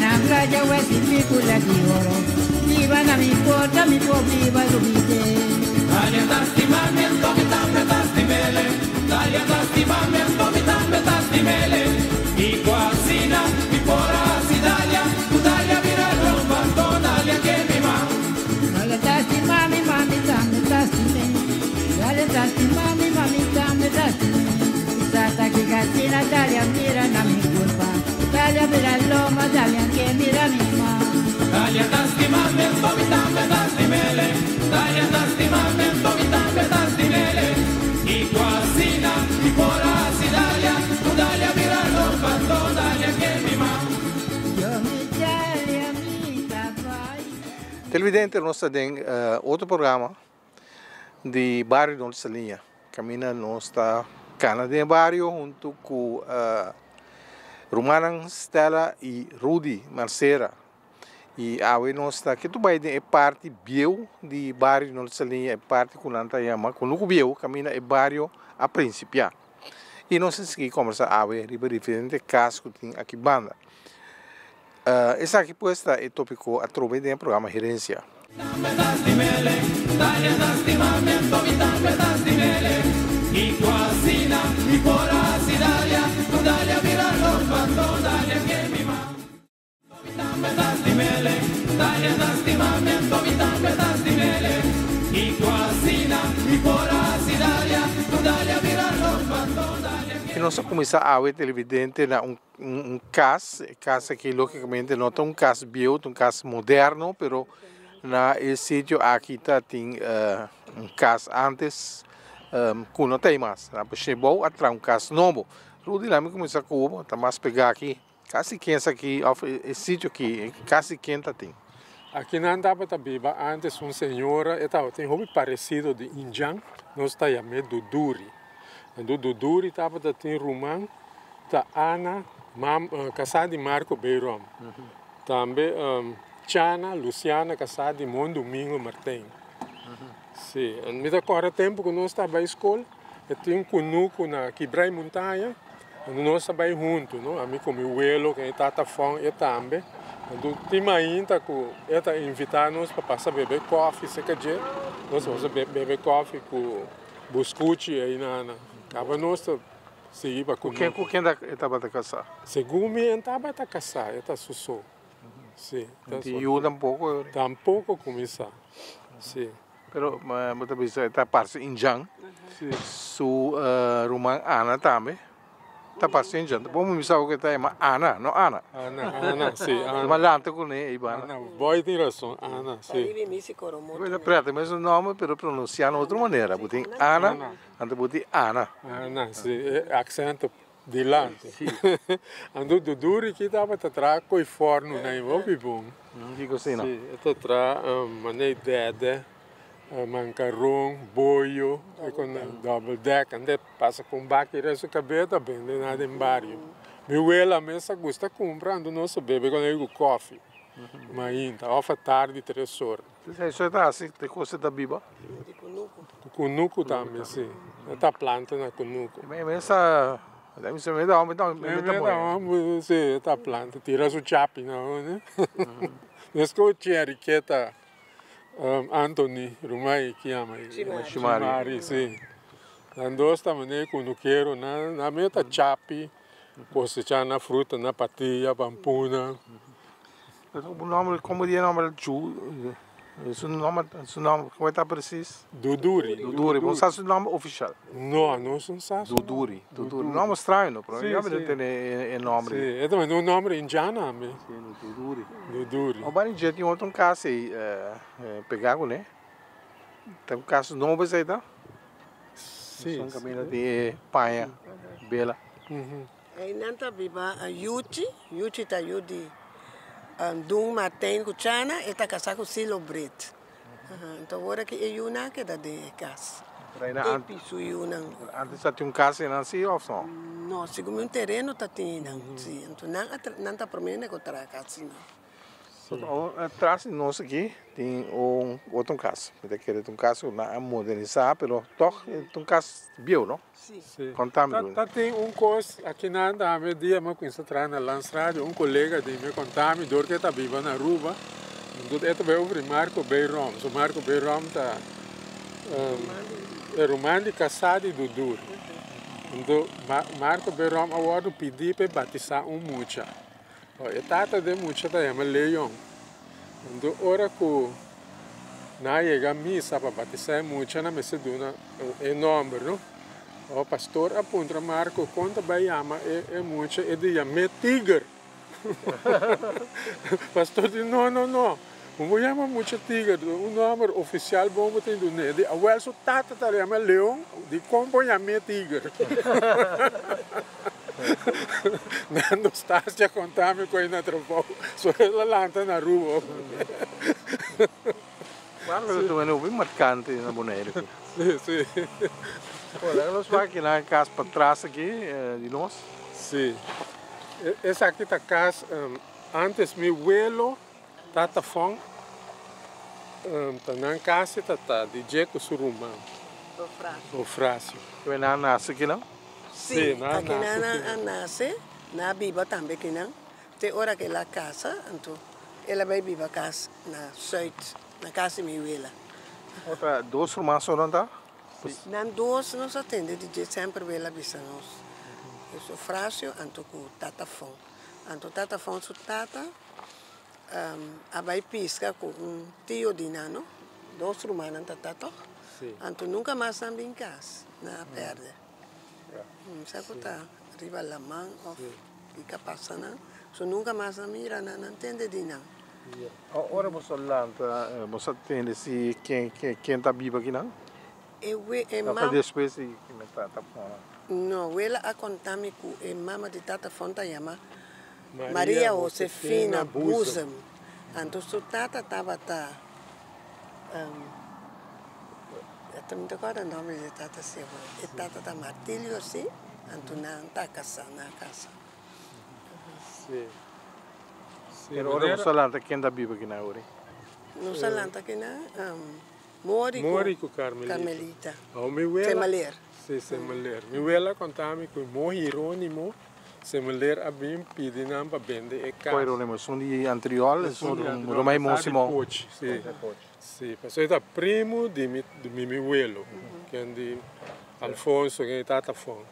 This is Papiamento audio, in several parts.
na playa huesipicula di oro. Viva na mi porta, mi po viva lubite. Dalia tastimamento, mi tambe tastimele. Dalia tastimamento, mi tambe tastimele. Mi cuasina, mi pora si dalia, tu dalia mira rompa, to dalia che mi ma. Dale tasti mami, mami, tambe tasti me. Dale tasti mami, mami, tambe tasti me. Tata che cattina, dalia mira na mi culpa. Dalia mira loma, dalia che mira mi ma. Dalia tastimamento, mi tambe tastimele. Dalia tastimamento, mi tambe tastimele. Mi cuasina, mi pora si dalia, tu dalia mira rompa, to dalia che mi ma. Yo mi dalia mi tabai. Televidente, nos ta den otro programa di Bario Norte Saliña. Kaminda nos ta kana den bario huntu ku rumannan Stella i Rudy Marcera. I awe nos ta ketu bai den e parti bieu di Bario Norte Saliña, e parti ku nan ta yama Kunuku Bieu, kaminda e bario a prinsipiá. I nos a sigui kombersá awe riba diferente kas ku tin aki banda. Esaki pues ta e tópiko atrobe den e programa Herensia. I nos a kuminsá awe televidente na un un kas, e kas aki lógikamente no ta un kas bieu, ta un kas moderno, pero na e sitio aki ta tin un kas antes ku no ta ei mas. Nan a shebou a traha un kas nobo. Rudy laga mi kuminsá ku bo, ta mas pegá aki. Kasi ken sa aki òf e sitio aki, kasi ken ta tin? Aki nan tabata biba antes un señora, e tabatin hopi paresido di Indjan, nos ta yam'é Duduri. Anto Duduri tabata tin ruman ta Ana, mam, kasá di Marco Beirom. Tambe Chana, Luciana, kasá di Mon Domingo Martijn. Sí, mi ta kòrda tempu ku nos ta bai skol, e tin kunuku na Kibrai Montaña, nos ta bai huntu, no? Ami ku mi welo, ku e tata Fon, e tambe. Anto tin mainta ku e ta invitá nos pa pasa bebe kòfi serka dje. Nos a pasa bebe kòfi ku buskuchi ei na. Kaba nos ta sigui pa kunuku. Ku ken e tabata kasá? Segun mi e tabata kasá, e ta su so. Sí. No tin yu tampoko? Tampoko kuminsá, sí. Pero bo ta bisa e ta parse indjan. Sí. Su ruman Ana tambe ta parse indjan. Bo mi bisa ku e ta yama Ana, no Ana. Ana, Ana, sí, Ana. Bo lanta kuné ei banda. Ana, boy tin rason, Ana, sí. Bo ta preta e mesun nòmber pero pronunsiá na otro manera. Bo tin Ana, anto bo tin Ana. Ana, sí, e aksento Dilanti. Anto Duduri ki tabata traha koe forno na e hopi bon. Kiko asina? Si, e ta traha manera dede, mankaron, boyo, e kon double deck. Anto e pasa ku un baki riba su kabes ta bende na den bario. Mi wela mes a gusta kumpra anto nos a bebe kon e ku kofi mainta òf atardi 3 or. Eso e ta hasi te kos e ta biba? Kunuku tambe, si. E ta planta na kunuku. E mes ta, mi sa mi ta homber ta mi ta moe. Si, e ta planta, tira su chapi na hone. Mes ku Chiariqueta Anthony Rumai ki yama. Chimari. Chimari, si. Nan dos ta manera kunukero, nan nan mes ta chapi, kosecha na fruta, na patia, pampuna. Un nòmber, komo di e nòmber Chu, su nòmber, su nòmber, komo e ta presis? Duduri. Duduri, bo no sa su nòmber ofishal? No, nos no sa su nòmber. Duduri, Duduri, nòmber straño no, pero ya mi ta tende e nòmber. Si, e ta un nòmber indiano tambe. Si, Duduri. Duduri. Ora bani dje tin otro un kas ei pegá kuné, ta un kas nobo esei ta? Si. Esun kaminda tin e paña bela. Einan ta biba Yuchi, Yuchi ta yu di Dun Martijn ku Chana, e ta kasá ku Silo Brit. Anto awor aki e yunan a keda den e kas. Epi su yunan. Antes ta tin un kas einan si òf no? No, segun mi un tereno ta tin einan, si. Anto nan a nan ta promé hende ku traha kas einan. Tras di nos aki tin un otro kas. Mi ta kere ta un kas ku nan a modernisá, pero tòg e ta un kas bieu, no? Si. Kontami Ta Luna. ta tin un kos akinan tambe dia mi a kuminsá traha na Landsradio un kolega di mi a konta mi dor ku e ta biba na Aruba enton e ta bai over di Marco Beyrom. So Marco Beyrom ta e ruman di kasá di Dudur. Enton Marco Beyrom a wòrdu pidí pa e batisá un mucha. E tata den mucha ta yama Leon. Anto ora ku nan a yega misa pa batisá e mucha nan mester duna e nòmber no. O pastor a puntra Marco kon ta bai yama e mucha e di yam'é Tiger. Pastor di no no no bo por yama mucha Tiger un nòmber ofisial bon bo tin dun'é. E di awèl su tata ta yama Leon dikon bo yam'é Tiger. Nando Stasia konta mi ku e na trabou, so el a lanta na Aruba. Marco ta tuma hopi markante na Bonaire aki. Si, si. Bo laga nos wak na kas patras aki di nos. Si. Esaki ta kas antes mi welo tata Fon ta nan kas e ta ta di dje ku su ruman Ofracio. Nan a nase kinan? Sí, akinan nan a nase, nan a biba tambe akinan, te ora ku el a kasa, anto el a bai biba kas na Zuid, na kas di mi wela. Ota dos ruman so nan ta? Nan dos nos a tende di dje semper wela bisa nos, Eufracio anto ku tata Fon. Anto tata Fon su tata a bai piska ku un tio di nan no, dos rumannan ta ta tòg, anto nunka mas nan bin kas, nan a pèrdè. Sa ku ta riba laman òf kiko a pasa nan, so nunka mas nan mira nan, nan tende di nan. Ora boso a lanta, boso a tende si ken ta biba akinan? E we e Òf ta mama. despues di ku mi tata fon? No, wela a konta mi ku e mama di tata fon ta yama Maria Josefina Boezem. Anto su tata tabata. E mi ta kòrda nòmber di e tata si awor. E tata ta Martilio si, anto nan ta kasá, nan a kasa. Si. Si, Pero ora boso a lanta ken ta biba kinan awor? Nos a lanta kinan Mori ku Mori ku Carmelita. Carmelita. Awor mi wela. Semeler. Si, Semeler. Mi wela konta mi ku Mo Hironimo Semeler a bin pidi nan pa bende e kas. Ko Hironimo? Esun di Antriol? Esun di Romei Mon Simon? Si. Si, pasobra e ta primu di mi di mi welo, ken di Alfonso, ken di tata Fon.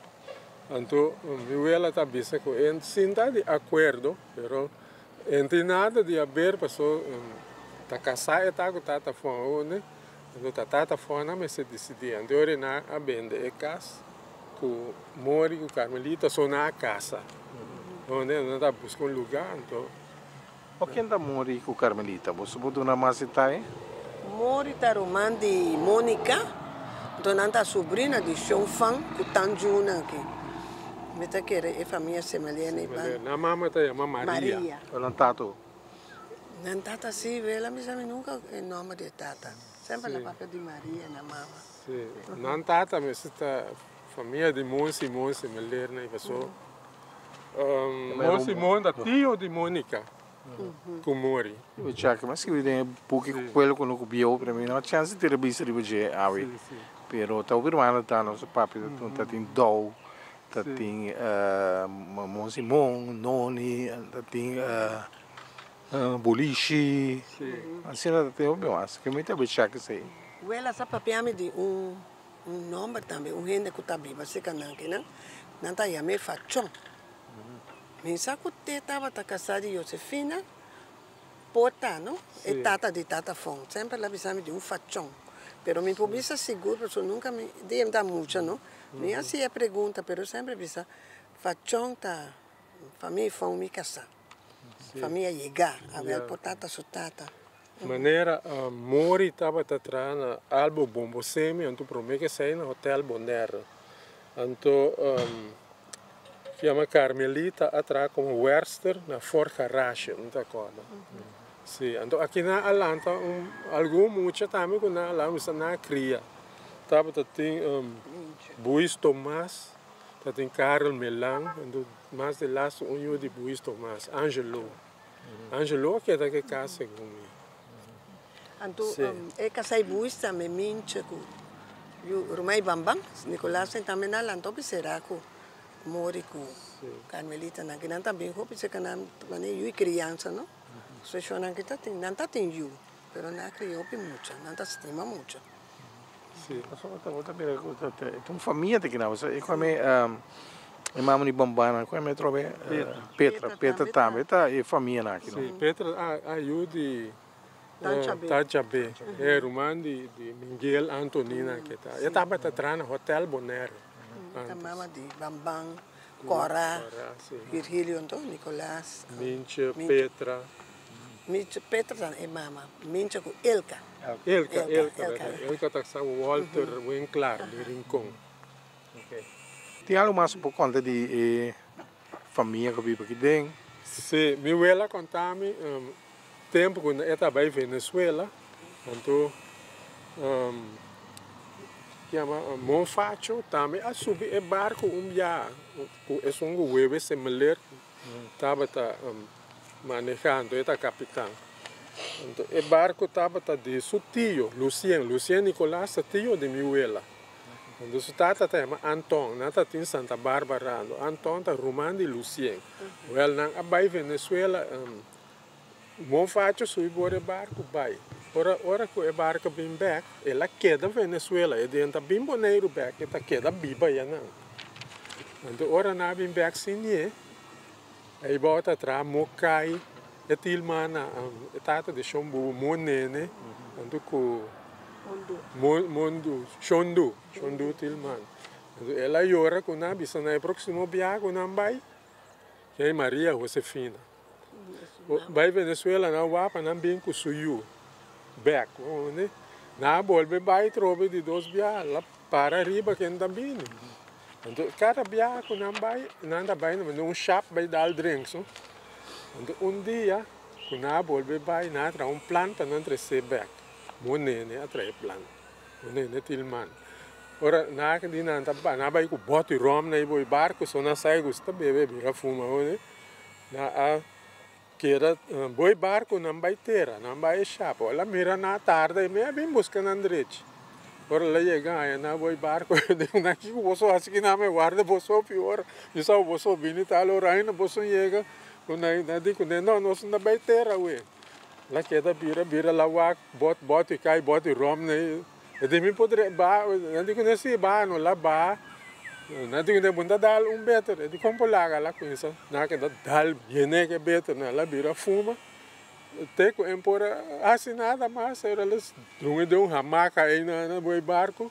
Anto mi wela ta bisa ku e sin ta di akuerdo, pero e no tin nada di haber pasobra ta kasá e ta ku tata Fon awor, anto ta tata Fon a mester disidí. Anto ora nan a bende e kas ku Mori ku Carmelita so nan a kasa, nan ta buska un lugá anto. O ken ta Mori ku Carmelita? Boso por duna mas detaye? Mori ta ruman di Monica, anto nan ta subrina di Shon Fan ku Tan Juna aki. Mi ta kere e famia Semelier na e ban. Nan mama ta yama Maria. Maria. O nan tato? Nan tata si, wela mi sa mi nunka e nomber di e tata. Semper nan papia di Maria nan mama. Si, nan tata mester ta famia di Mon Simon Semelier na e paso. Mon Simon ta tio di Monica ku muri. Mi chak mi a skirbi den e buki ku pueblo ku no ku bieu pero mi no a chance di tira bista riba dje awe pero ta hopi hermano ta nos papia ta tin Dou ta tin Mon Simon Noni ta tin Bolishi asina ta tin hopi mas ke mi ta bay chak esei. Wela sa papia mi di un Un nomber tambe, un hende ku ta biba serka nan kinan, nan ta yam'é Fachon. Mi sa ku te tabata kasá di Josefina, por ta no, e tata di tata Fon. Semper el a bisa mi di un Fachon. Pero mi por bisa sigur pasobra nunka mi, di mi ta mucha no, mi a hasi e pregunta pero semper bisa Fachon ta famia Fon mi kasá, famia yegá, awel por tata su tata. Manera Mori tabata traha na Albo Bombo Semi anto prome ke esei na Hotel Bonaire. Anto yama Carmelita a traha komo werster na Fort Garage, mi ta akorda. Si, anto aki nan a lanta un algun mucha tambe ku nan a lanta mester nan a kria. Tabata tin Buis Tomas, tabatin Karel Melan, anto mas de lastu un yu di Buis Tomas, Angelo. Angelo a keda ku e kas segun mi. Anto e kasá i buis tambe Minche ku yu ruman i Bamban, Nicolas tambe nan lanta hopi será ku Mori ku Carmelita nan, kinan ta bin hopi serka nan manera yu i kriansa no. So shonnan ki ta tin, nan ta tin yu, pero nan a kria hopi mucha, nan ta stima mucha. Sí, pasobra bo ta mira ku ta un famia ta kina, pasobra e kome e mama di Bambana, ku e trobe Petra, Petra tambe ta e famianan aki no. Sí, Petra a yu di Tacha B, e ruman di Miguel Antonina ke ta, e tabata traha na Hotel Bonaire antes. Ta mama di Bamban, Cora, Virgilio anto, Nicolas. Minche, Petra. Minche, Petra ta e mama, Minche ku Elka. Elka, Elka, Elka ta sa Walter Winklaar di Rincon. Tin algu mas bo por konta di e famia ku biba aki den? Si, mi wela konta mi tempu ku e ta bai Venezuela, anto yama Monfacho tambe a subi e barku un biaha ku esun ku Wewe Semeleer tabata manehando, e ta kapitan. Anto e barku tabata di su tio Lucien, Lucien Nicolas ta tio di mi wela. Anto su tata ta yama Anton, nan ta tin Santa Barbara, anto Anton ta ruman di Lucien. Wèl nan a bai Venezuela, Monfacho subi bor e barku bai. Ora ora ku e barku bin bèk, el a keda Venezuela, e den ta bin Boneiru bèk, e ta keda biba ayanan. Anto ora nan a bin bèk sin ñe, ei bou ta traha Mokai, e tilmana e tata di Shon Bubu, Mo Nene, anto ku Mondu, Shondu, Shondu Tilman. Anto el a yora ku nan, bisa nan e próksimo biaha ku nan bai, kei Maria Josefina. Bai Venezuela nan wak pa nan bin ku su yu bèk. Nan a bolbe bai trobe di dos biaha, la para riba ken ta bini. Anto kada biaha ku nan bai, nan ta bai na un shap bai dal drinks. Anto un dia ku nan a bolbe bai, nan a traha un plan pa nan trese bèk. Bo nene a traha e plan, bo nene Tilman. Ora nan a di nan ta bai, nan a bai ku bòt di ròm na e boi barku, so nan sa e gusta bebe, bira fuma. Nan a keda boi barku, nan bai tera, nan bai e shap. Ora el a mira nan a tarda, e mei a bin buska nan drechi. Ora el a yega haña nan boi barku, e di nan, Kiko boso hasi ki nan a warda boso hopi ora? Mi sa ku boso bini tal ora, ainda boso yega. Ku nan a di kuné, No, nos no ta bai tera awe. El a keda bira, bira la wak, bot, bòt i kai, bòt i ròm na e. E di mi por ba, nan di kuné si ba, no la ba. Nan di kuné bo no ta dal un beter. E di kon por laga la kuinsa. Nan a keda dal yene ke beter, nan la bira fuma. Te ku e por hasi nada mas, ora el a drumi den un hamaka ei na bo e barku,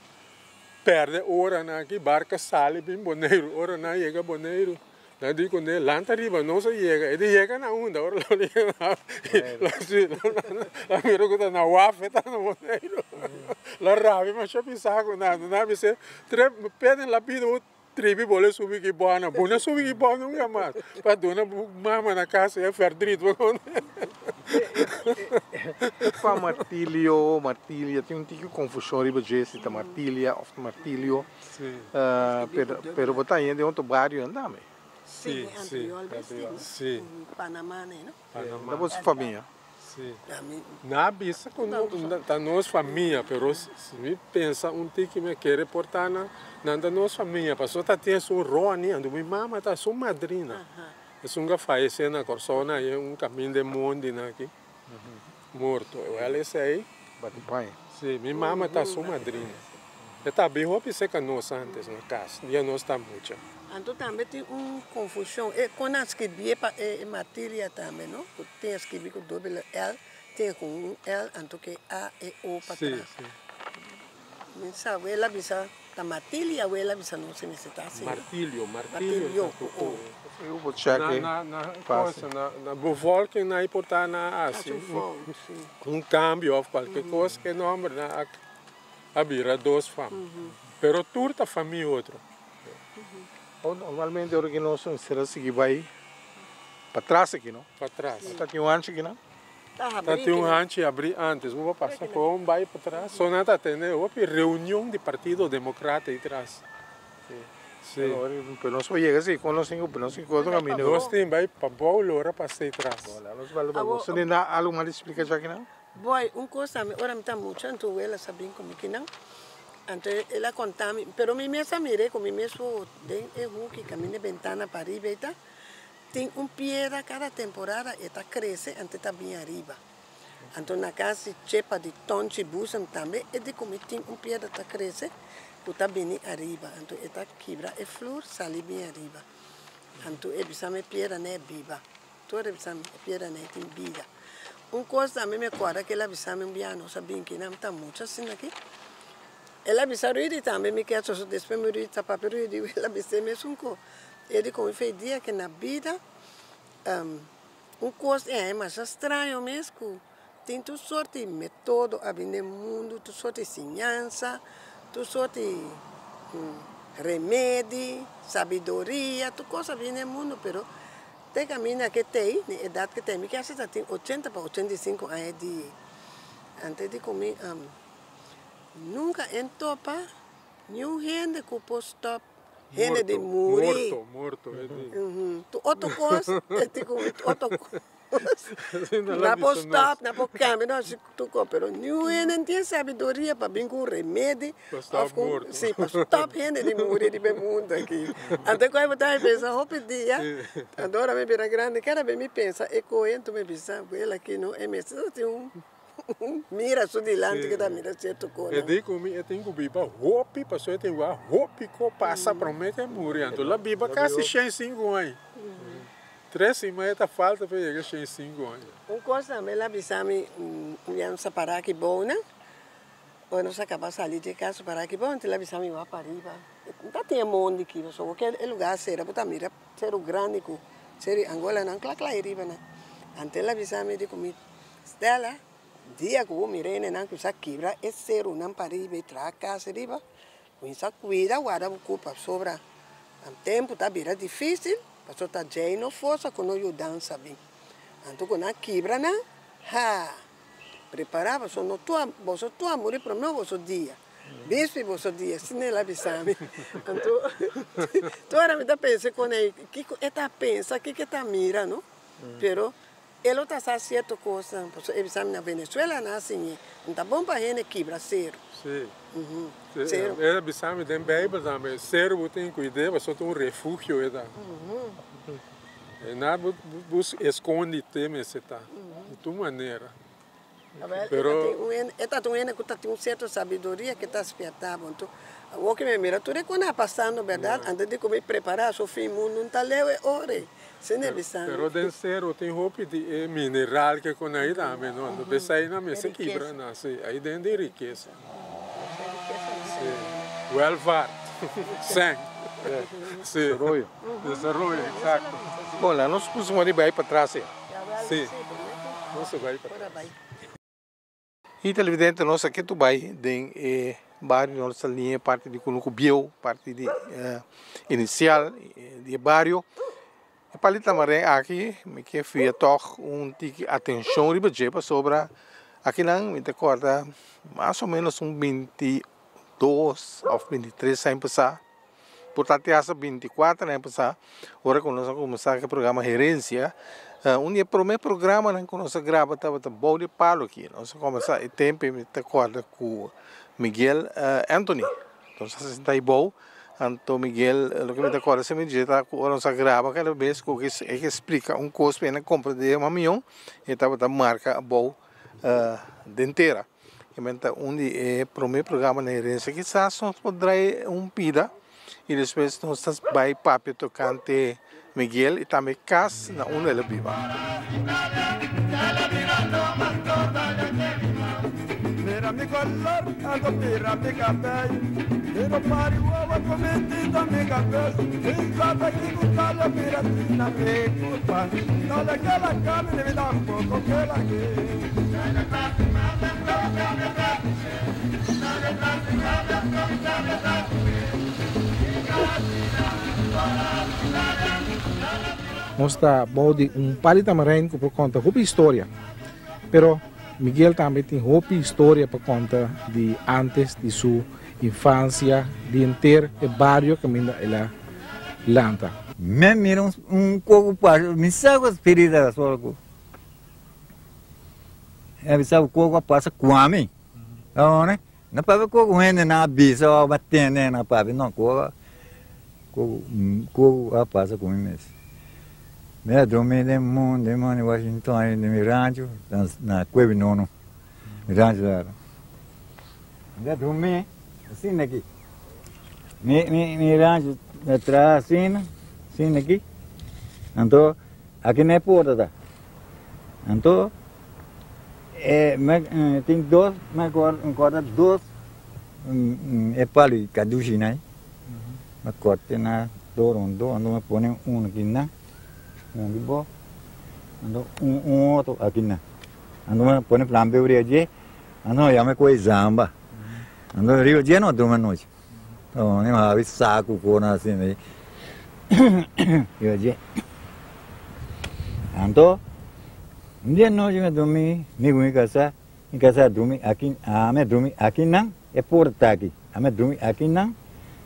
pèrdè oranan aki, barka sali bin Boneiru. Ora nan yega Boneiru, Nan di ku ne, Lanta riba, nos a yega. E di yega na unda? Ora lo yega na la mira ku ta na waf e ta na Boneiru. La rabia masha pisá ku nan. Nan a bis'é, Tre peden la bida bo tribi bo lo subi ki bòna. Bo no subi ki bò nunka mas. Pa duna bo mama na kas e ferdrit bo kono. Pa Martilio, Martilia, tin un tiki konfushon riba dje si ta Martilia òf ta Martilio. Pero, pero bo ta haña den otro barionan tambe. Sí, sí, sí. Panamá ne, no? Panamá. Ta boso famia? Sí. Na a bisa ku ta nos famia, pero si mi pensa un tiki mi a kere por ta na, nan ta nos famia, pasobra ta tin esun Ronnie, anto mi mama ta su madrina. Esun ku a fayesé na Kòrsou na haña un kaminda den mondi na aki, morto. Wèl esei. Bati paña. Sí, mi mama ta su madrina. E ta bin hopi serka nos antes na kas, dia nos ta mucha. Anto tambe tin un confusion, e con a scribie pa e materia tambe no, cu tin a scribi cu dobel L, tin cu un L anto cu e A e O pa Sí, tras. sí. Mi sa abuela a bisa ta Martilio, abuela a bisa no si mester ta asina. Martilio, Martilio Martilio ta cu cu O. O. Eu bo check Na, e na, na fácil. cosa, na, na bevolking na e por ta na Haci haci un fout, sí. un cambio of cualke cos, e nomber na a A bira dos fam. Pero tur ta famia otro. Normalmente ora ki nos mester a sigui bai patras aki no? Patras. Ta tin un hanchi aki no? Ta tin un hanchi abri antes. Bo por pasa con bai patras. So nan ta tene hopi reunion di Partido Democrata ei tras. Si. Pero nos por yega si, kon nos tin ku nos tin ku otro kaminda. Nos tin bai pa bou lora pa stay tras. Hola, nos bal pa bou. Bo tin algu mas di splika esaki nan? Boy, un kos tambe, ora mi ta mucha, anto wela sa bin ku mi kinan, anto el a konta mi, pero mi mes a mir'é ku mi mes wowo den e huki kaminda e bentana pariba ei ta, tin un piedra kada temporada e ta krese anto e ta bin ariba. Anto na kas di chepa di Tonchi Boezem tambe e di ku mi tin un piedra ta krese ku ta bini ariba, anto e ta kibra e flur sali bin ariba. Anto e bisa mi e piedra n'e biba. Tur e bisa mi e piedra n'e tin bida. Un kos tambe mi a kòrda ku el a bisa mi un biaha nos a bin kinan ta mucha asina aki. El a bisa Rudy tambe mi ke soso despues mi Rudy ta papia Rudy di el a bis'é mesun kos. E di komo fe dia ke na bida un kos e masha straño mes ku tin tur sorti metodo a bin den mundu, tur sorti siñansa, tur sorti remedi, sabiduria, tur kos a bin den mundu pero te kaminda ke tei, na e edat ke tei, mi ke ta tin ochenta pa 85 aña di antes di ku mi nunka en topa niun hende ku por stòp hende di muri. Morto, morto, e di. Tur otro kos, e di ku mi tur otro kos. Na por stòp, na por kambia, no si tur kos, pero niun hende no tin sabiduria pa bin ku un remedi Pa stòp òf ku morto. Si, pa stòp hende di muri riba e mundu aki. Anto ku bo ta pensa hopi dia, anto ora mi bira grandi kada bes mi pensa e koe, anto mi bisa, wela aki no, e mester ta tin un mira su dilanti ku ta mira sierto E kosnan. di ku mi e tin ku biba hopi pasobra e tin wak hopi ku pasa promé ku e muri. Anto el a biba kasi 105 aña. Tres siman e ta falta pa e yega 105 aña. Un kos tambe el a bisa mi, un dia nos a para aki bou nan, ora nos a kaba sali di e kas para aki bou, anto el a bisa mi wak pariba, no ta tin e mondi aki pasobra ku e lugar sera bo ta mira seru grandi ku seru di Angola nan kla kla ariba nan. Anto el a bisa mi di ku mi, Stella, dia ku bo mira hende nan kuminsá kibra e serunan pariba i traha kas riba, kuminsá kuida warda bo kurpa pasobra nan tempu ta bira difísil, pasobra ta djei no forsa ku no yudansa bin. Anto ku nan kibra nan, ha! Prepará boso no tua, boso tua muri promé boso dia, bispi boso dia, asina el a bisa mi. Anto tur ora mi ta pensa kon ei, kiko e ta pensa, kiko e ta mira, no? Pero e lo ta sa sierto kosnan, pasobra e bisa mi na Venezuela nan a siñ'é, no ta bon pa hende kibra seru. Sí. Seru. E a bisa mi den Bijbel tambe, seru bo tin kuid'é pasobra ta un refugio e ta. E na bo bo escondi te mester ta, di tur manera. Pero. E ta un hende ku ta tin un sierto sabiduria ke ta spierta bo. Anto, awor ke mi mira tur e ku nan a pasando, bèrdat? Antes di ku mi prepará su fin mundu no ta leu e ora ei. Asina e bisa mi. Pero den seru tin hopi di e mineral ke ku nan ei tambe, no? Anto p'esei nan mester kibra nan, si. Ei den di rikesa. Si. Welvaart. Sèn. Si. Desaroyo. Desaroyo, eksakto. Bon, laga nos kustumá di bai patras ei. Si. Nos a bai patras. I televidente nos a ketu bai den e bario nos ta liña parti di Kunuku Bieu, parti di inisial di e bario. E pali tamaren aki mi ke fia tòg un tiki atenshon riba dje pasobra akinan mi ta kòrda mas o ménos un 22 òf 23 aña pasá, por ta te hasta 24 aña pasá ora ku nos a kuminsá ku e programa Herensia. Un di e promé programanan ku nos a graba tabata bou di e palo aki. Nos a kuminsá e tempu mi ta kòrda ku Miguel Anthony. Nos a sinta ei bou, anto Miguel loke mi ta kòrda si mi dje ta ku ora nos a graba kada bes ku e ke splika un kos pa e na komprendé mas mihó e tabata marka abou den tera. E men ta un di e promé programa na Herencia. Kisas nos por drai un pida i despues nos ta bai papia tokante Miguel i tambe kas na unda el a biba. Mira mi color, anto mira mi cabello. Miro pari huevo cometito mi cabeza. Pensate che gustalle piratina mi culpa. Dale que la carne mi tampoco que la que. Nos ta bou di un pali tamarijn ku por konta hopi historia. Pero Miguel tambe tin hopi historia pa konta di antes di su infansia, di henter e bario kaminda el a lanta. Mi mira un koko pasa, mi sa ku spiritu a sola ku. E bisa ku koko a pasa ku ami. Awor, no papia koko hende nan a bisa o a tende nan papia, no, koko koko koko a pasa ku mi mes. Mi a drumi den monte, den Washington, den mi rancho, na Cuebi Nono, mi rancho ta. Mi a drumi asina aki. Mi mi mi rancho ta traha asina, asina aki. Anto aki na e porta ta. Anto e me tin dos mi a corta dos e palo di cadushi nan ei. Mi a corta nan dos rondó anto mi a pone uno aki nan, un di bo, anto un otro aki nan. Anto mi a pone flambeu riba dje. Anto ya mi koe zamba. Anto riba dje no drumi anochi. Anto mi habi saku ku nan asina ei riba dje. Anto un dia anochi mi drumi mi ku mi kasá, mi kasá a drumi aki, ami a drumi akinan, e porta ta aki, ami a drumi akinan,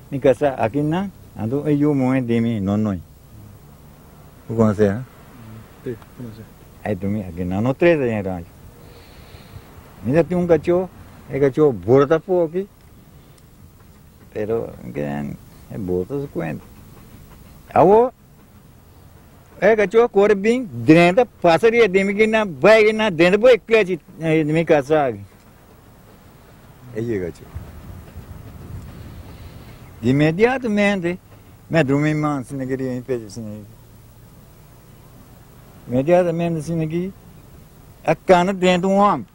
mi kasá akinan, anto e yu muhé di mi nonoi. Bo konosé, ha? Sí, konosé. Ai drumi akinan, no tres den e rancho. Mi ta tin un kachó, e kachó bota foki, pero e bota su kuenta. Awor, e kachó kore bin drenta, pasa riba den mi kinan, bai kinan, drenta por e klechi di mi kasa aki. E yega kachó. Inmediatamente, mi a drumi man asina aki riba mi pecho asina aki. Inmediatamente asina aki, a kana drenta un hòmber.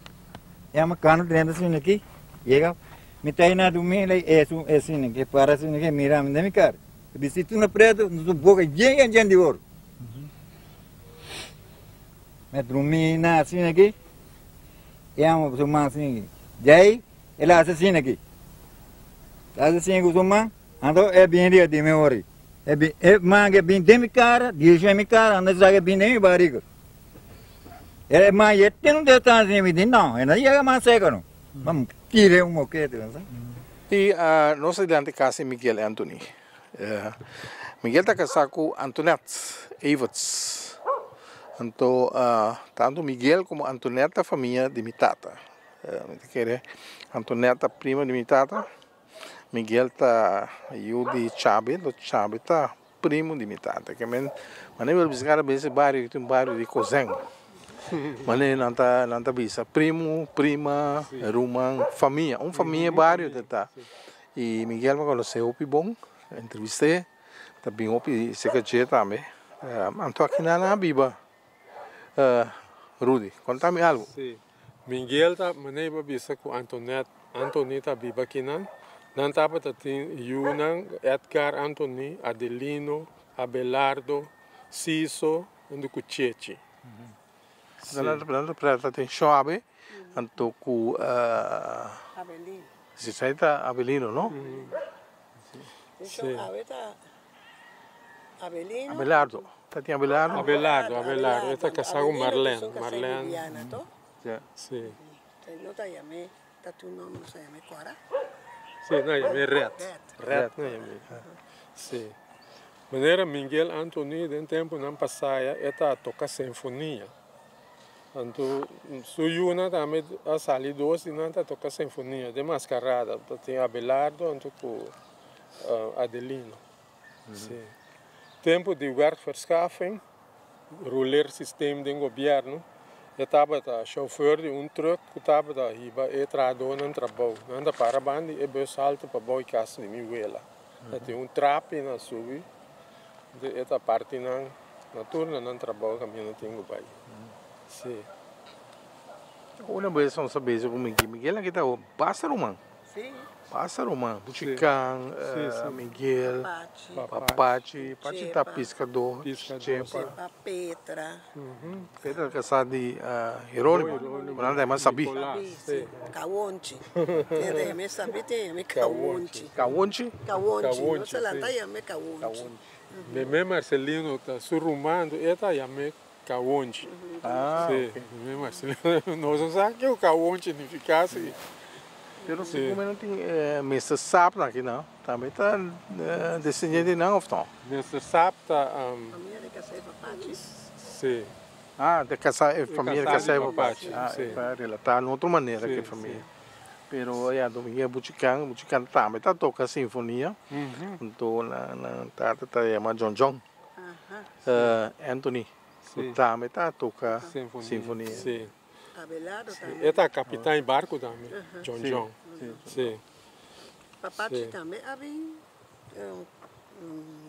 E hòmber kana drenta asina aki, yega, mi ta na drumi, el e asina aki, e para asina aki, e mira mi den mi kara. E bisti tuna pretu, su boka yen yen di oro. Mi a drumi na asina aki, e hòmber su man asina aki. Djei, el a hasi asina aki. El a hasi asina ku su man, anto e bini riba di mi ori. E bin, e man ke bin den mi kara, dirigí mi kara, anda sa ke bin den mi barriga. E man ye tin un distancia mi di no, e no yega mas cerca no. Mam tira un mokete, no sa. I nos ta dilanti kas di Miguel Anthony. Miguel ta kasá ku Antoinette Everts. Anto tantu Miguel komo Antoinette ta famia di mi tata. Mi ta kere Antoinette ta prima di mi tata. Miguel ta yu di Chabe, lo Chabe ta primo di mi tata. Ke men manera mi bisa kada bes e bario aki ta un bario di kozen. Manera nan ta nan ta bisa primo, prima, ruman, famia. Un famia e bario ta ta. I Miguel mi konosé hopi bon, entrevist'é, ta bin hopi serka dje tambe. Anto aki nan a biba. Rudy, konta mi algu. Miguel ta manera bo a bisa ku Antoinette, Anthony ta biba akinan. Nan tabata tin yunan, Edgar, Anthony, Adelino, Abelardo, Ciso huntu ku Chechi. Sí. Nan ta presta atenshon awe anto ku Abelino. Si esei ta Abelino no? Sí. Awe ta Abelino. Abelardo. Ta tin Abelardo? Abelardo, Abelardo. E ta kasá ku Marlene. Marlene. Ja. Sí. No ta yam'é, ta tu nòmber nos ta yam'é Kòrá? Sí, nan yam'é Red. Red nan yam'é. Sí. Manera Miguel Anthony den tempunan pasá ya e ta toka sinfonia. Anto su yunan tambe a sali dos di nan ta toka sinfonia den maskarada. Ta tin Abelardo anto ku Adelino. Sí. Tempu di werkverschaffing, rulersysteem den gobièrnu, e tabata chauffeur di un truck ku tabata hiba e trahadónan trabou. Nan ta para banda di e bus haltu pa bou e kas di mi wela. Ta tin un trapi nan subi, e ta parti nan na tur na nan trabou kaminda tin ku bai. Sí. Una bes nos a bisa ku Miguel, Miguel a kita basta ruman. Pasa ruman, Buchican, Miguel, Papachi, Pachi ta piscador, Chepa, Petra, Petra casa di Jeronimo, cu nan ta yama Sabi. Cawonchi, nan ta yama Sabi, ta yama Cawonchi. Cawonchi? Cawonchi, nos ta yama Cawonchi. Meme Marcelino ta su ruman, e ta yama Cawonchi. Ah, Sí, ok. Meme Marcelino, nos no sa kico cawonchi nifica si. Pero si como no tin Mester Saab na aki no, tambe ta descendiente di nan of no? Mester Saab ta. Famia di Casey Papachi. Si. Ah, de casa, e famia di Casey Papachi. Ah, e ta relata na otro manera cu e famia. Pero ya, Dominguez Buchican, Buchican tambe ta toca sinfonia. Anto nan tata ta yama John John. Anthony, cu tambe ta toca sinfonia. Si. Abelardo tambe. E ta capitan di barco tambe, John John. Si. Papachi tambe a bin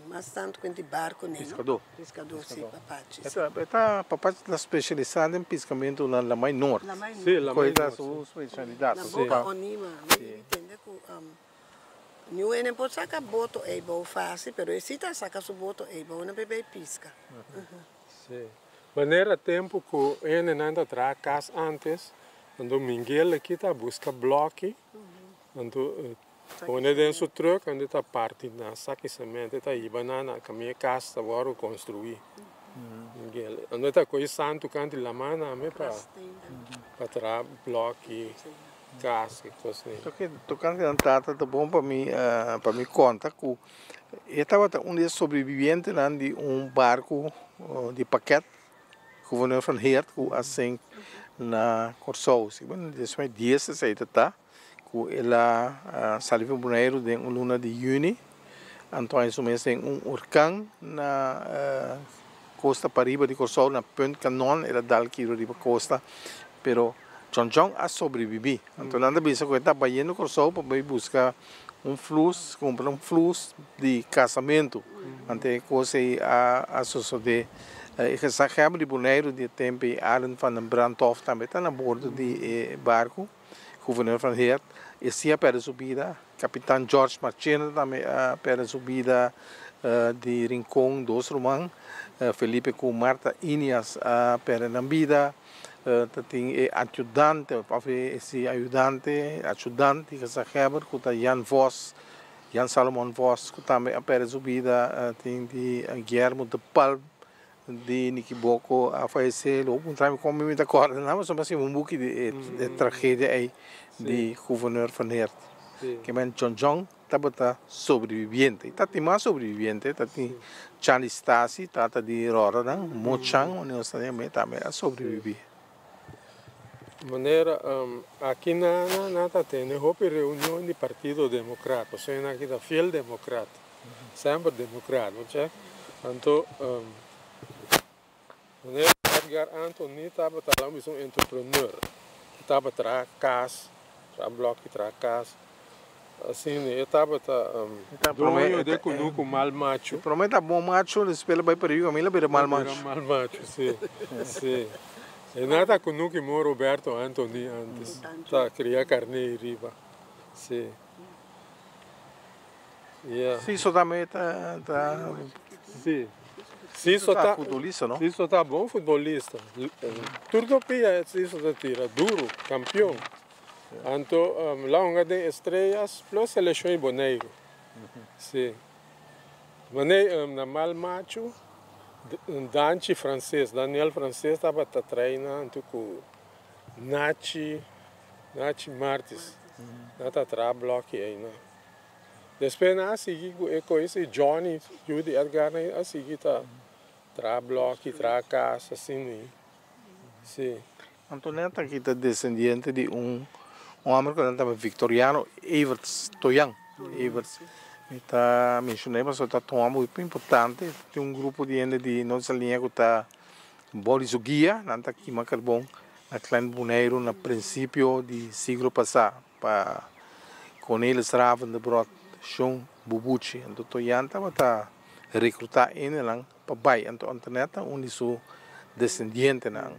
mas tanto cu di barco ne, no? Piscador. Piscador, si, Papachi. E ta, Papachi ta specialisa den piscamento na Lamai Noord. Lamai Noord. Si, Lamai Cu ta Noord. su specialidad. Na Boca Onima. Mi tende cu Niun hende por saca boto ey bou facil, pero e si ta saca su boto ey bou na bebey pisca. Si. Manera tempo cu hendenan ta traha cas antes, anto Mingel aki ta busca bloki, anto pone den su truck, anto ta parti nan saki cemento, e ta hiba nan na caminda e cas ta wordo construi. Mingel, anto ta coge santo canti lama name pa pa traha bloki. Cas y cos ni. Tocante nan tata ta bon pa mi pa mi conta cu e tabata un di e sobrevivientenan di un barco di paket Gouverneur van Heert cu a sink na Corsou. Si bueno despues dies esey ta ta cu el a sali for Boneiru den un luna di juni anto a su mes den un orkan na costa pariba di Corsou na Punt Canon el a dal kiro riba costa pero John John a sobrebibí. Anto nan ta bisa ku e ta bayendo Kòrsou pa bai buska un flus, kumpra un flus di kasamentu. Anto e kos ei a sosodé. E gezaghebber di Boneiru di e tempu ei, Arend van den Brandhof, tambe ta na bordo di e barku, Gouverneur van Heert. E si a pèrdè su bida. Kapitan George Marchena tambe a pèrdè su bida di Rincon. Dos ruman, Felipe ku Marta Inias a pèrdè nan bida. Ta tin e ayudante of e si ayudante, achudant di gezaghebber ku ta Jan Vos, Jan Salomon Vos ku tambe a pèrdè su bida. Tin di Guillermo de Palm di Nikiboko a fayesé. Lo bo puntra mi kon mi ta kòrda nan pasobra mi a skirbi un buki di e tragedia ei di Gouverneur Van Heert. Kimen John John Tabata sobreviviente. I ta tin mas sobreviviente. Ta tin Chan di Stasi, tata di Ròrònan, Mo Chan, unda nos ta yam'é, tambe a sobreviví. Manera aki na nan ta tene hopi reunion di Partido Demokrat, pasobra nan aki ta fiel demokrat, semper demokrat, bo chek. Anto manera Edgar Anthony tabata la un entrepreneur, e tabata traha kas, traha blòki, traha kas, asina e tabata doño di e kunuku mal machu. E prome ta bon machu, despues el a bai pa Rio Camino el a bira mal machu. El a bira mal machu, si, si. E nan ta kunuku mo Roberto Anthony antes, ta kria karné ei riba, si. Yeah. Siso tambe ta ta. Si. Siso ta futbolista, no? Siso ta bon futbolista. Tur do pia Siso ta tira duro, campeon. Anto la hunga den Estrellas plus seleccion di Boneiru. Si. Mane na mal machu Danchi Frances, Daniel Frances tabata traina anto cu Nachi, Nachi Martis. Nan ta traha bloki eynan. Despues nan a sigui ku e kois i Johnny, yu di Edgar, nan a sigui ta traha bloki, traha kas, asina ei. Sí. Antonetta aki ta desendiente di un homber ku nan ta yama Victoriano Everts Toyan. Everts. Mi ta menshon'é pasobra ta un homber hopi importante. Tin un grupo di hende di Norte Saliña ku ta bou di su guia. Nan ta kima karbon na Klein Boneiru na prinsipio di siglo pasá. Pa Cornelis Raven de Brot, Shon Bubuchi. Anto Toyan tabata rekrutá hendenan pa bai. Anto Antoinette ta un di su desendientenan,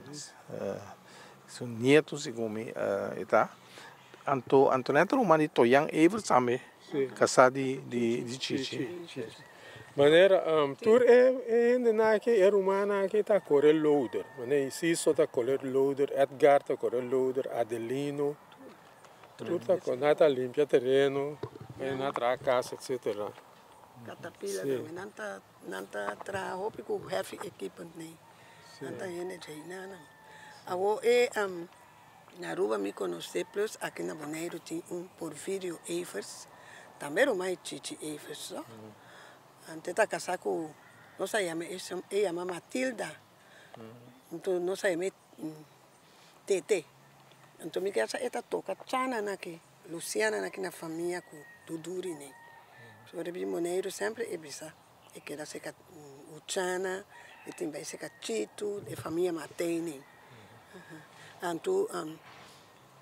su nieto segun mi e ta. Anto Antoinette ta ruman di Toyan Everts tambe, kasá di Chichi. Manera tur e hendenan aki, e rumannan aki ta kore loader. Manera Isiso ta kore loader, Edgar ta kore loader, Adelino. Tur ta con nan ta limpia tereno, nan traha cas etcetera. Caterpillar tambe nan ta nan ta traha hopi cu heavy equipment nei. Nan ta hende djei nan. Awor e. Na Aruba mi konosé plus aki na Boneiru tin un Porfirio Evers, tambe ruman e Chichi Evers no. Ante ta kasá ku nos a yama e e yama Matilda, anto nos a yam'é Tete. Anto mi kere sa e ta toka Chana nan aki, Luciana nan aki na famia ku Duduri nen. So riba di Boneiru semper e bisa e keda seka Uchana, e tin bai seka Chitu, e famia Matei nen. Anto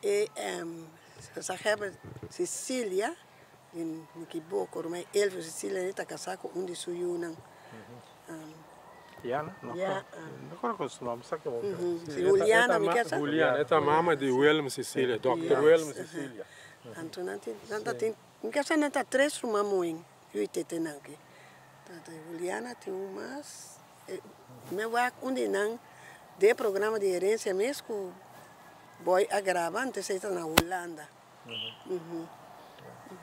e gezaghebber Cecilia, di mi kiboko, ruman Elvio Cecilia ta kasá ku un di su yunan. Diana? No kòrda kon su nòmber, sa ke bo. Si Juliana mi ke sa. Juliana, e ta mama di Willem Cecilia, dòkter Willem Cecilia. Anto nan tin, nan ta tin, mi ke sa nan ta tres ruman muhé, yu i tetenan aki. Tata Juliana tin un mas. Mi a wak un di nan den e programa di herencia mes cu Boy a graba antes ey ta na Hulanda.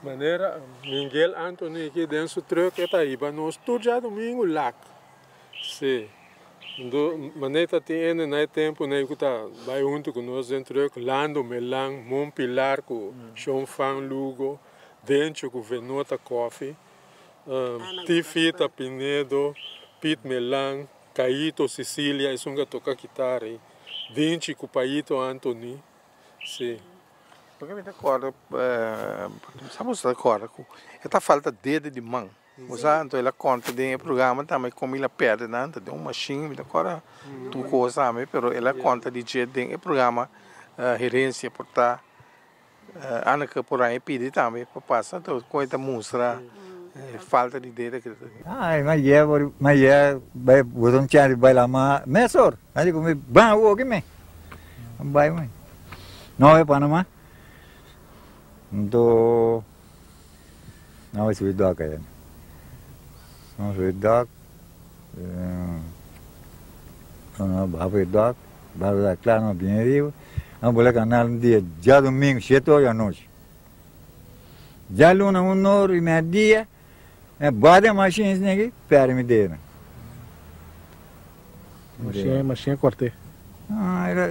Manera Miguel Anthony aki den su truck e ta hiba nos tur djadomingo lak. Si. Ndo manera ta tin hende na e tempo nei cu ta bay hunto cu nos den truck, Lando Melan, Mon Pilar cu Shon Fan Lugo, Dencho cu Venota Coffee. Tifita Pinedo, Piet Melan, Caito Cecilia, esun ka toka kitara ei, Dinchi ku Paito Anthony, si. Loke mi ta kòrda, sa bo ta kòrda ku e ta falta dede di man, bo sa, anto el a konta den e programa tambe kon el a pèrdè nan, ta den un mashin, mi ta kòrda tur kos tambe, pero el a konta di dje den e programa Herencia por ta. Anneke por aña pidi tambe pa pasa to con e ta mustra falta di dede ke ta tin. Ay ma ye por ma ye bai boso chan di baila ma mesor a di mi ban awo ki me bai me no e Panama nto no subi dok aye no subi dok no baha pa e dok. Barba ta kla no bien riba. Nan bula kanal un dia djadumingu shete ora di anochi. Djaluna un ora i media mi a bati e mashin esei aki perde mi dedo. Mashin a kort'é? No, era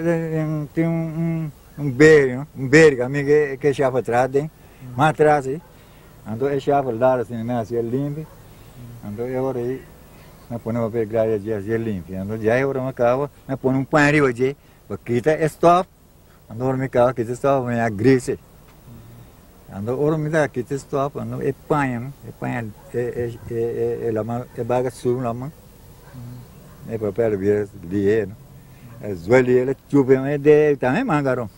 tin un beri no, un beri ku ami ke shafa atras den, mas atras ei. Anto e shafa lado asina mi a hasié limpi, anto e ora ei Mi a pone papel grandi dje así e limpia. Anto dje ora mi a kaba, mi a pone un pan riba dje pa kita e stof. Anto ora mi kaba kita e stof, mi a grise. Anto ora mi ta kita e stof, anto e paña, e paña e e e e lama e baga subi lama. E papel bira lihe, no. E zuel el a chupa e de tambe mangaron.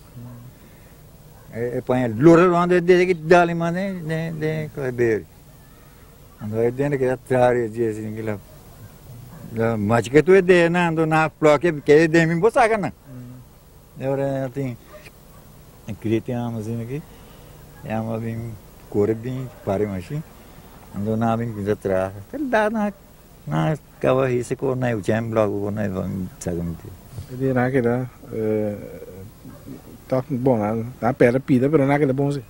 E paña lora rond e dede ki dal mas den den den beri. Anto e dende keda traha e dje sin kila la machi ke tu e de nan anto na floke ke e den mi bo saka nan. E ora tin e kriti amo sin aki e amo bin kore bin pare mashin anto nan bin kuminsa traha te da na na kaba hisa ko na e uchen blok ko na e saka mi te. E di nan keda Tok bon nan perde pida pero nan a keda bon si.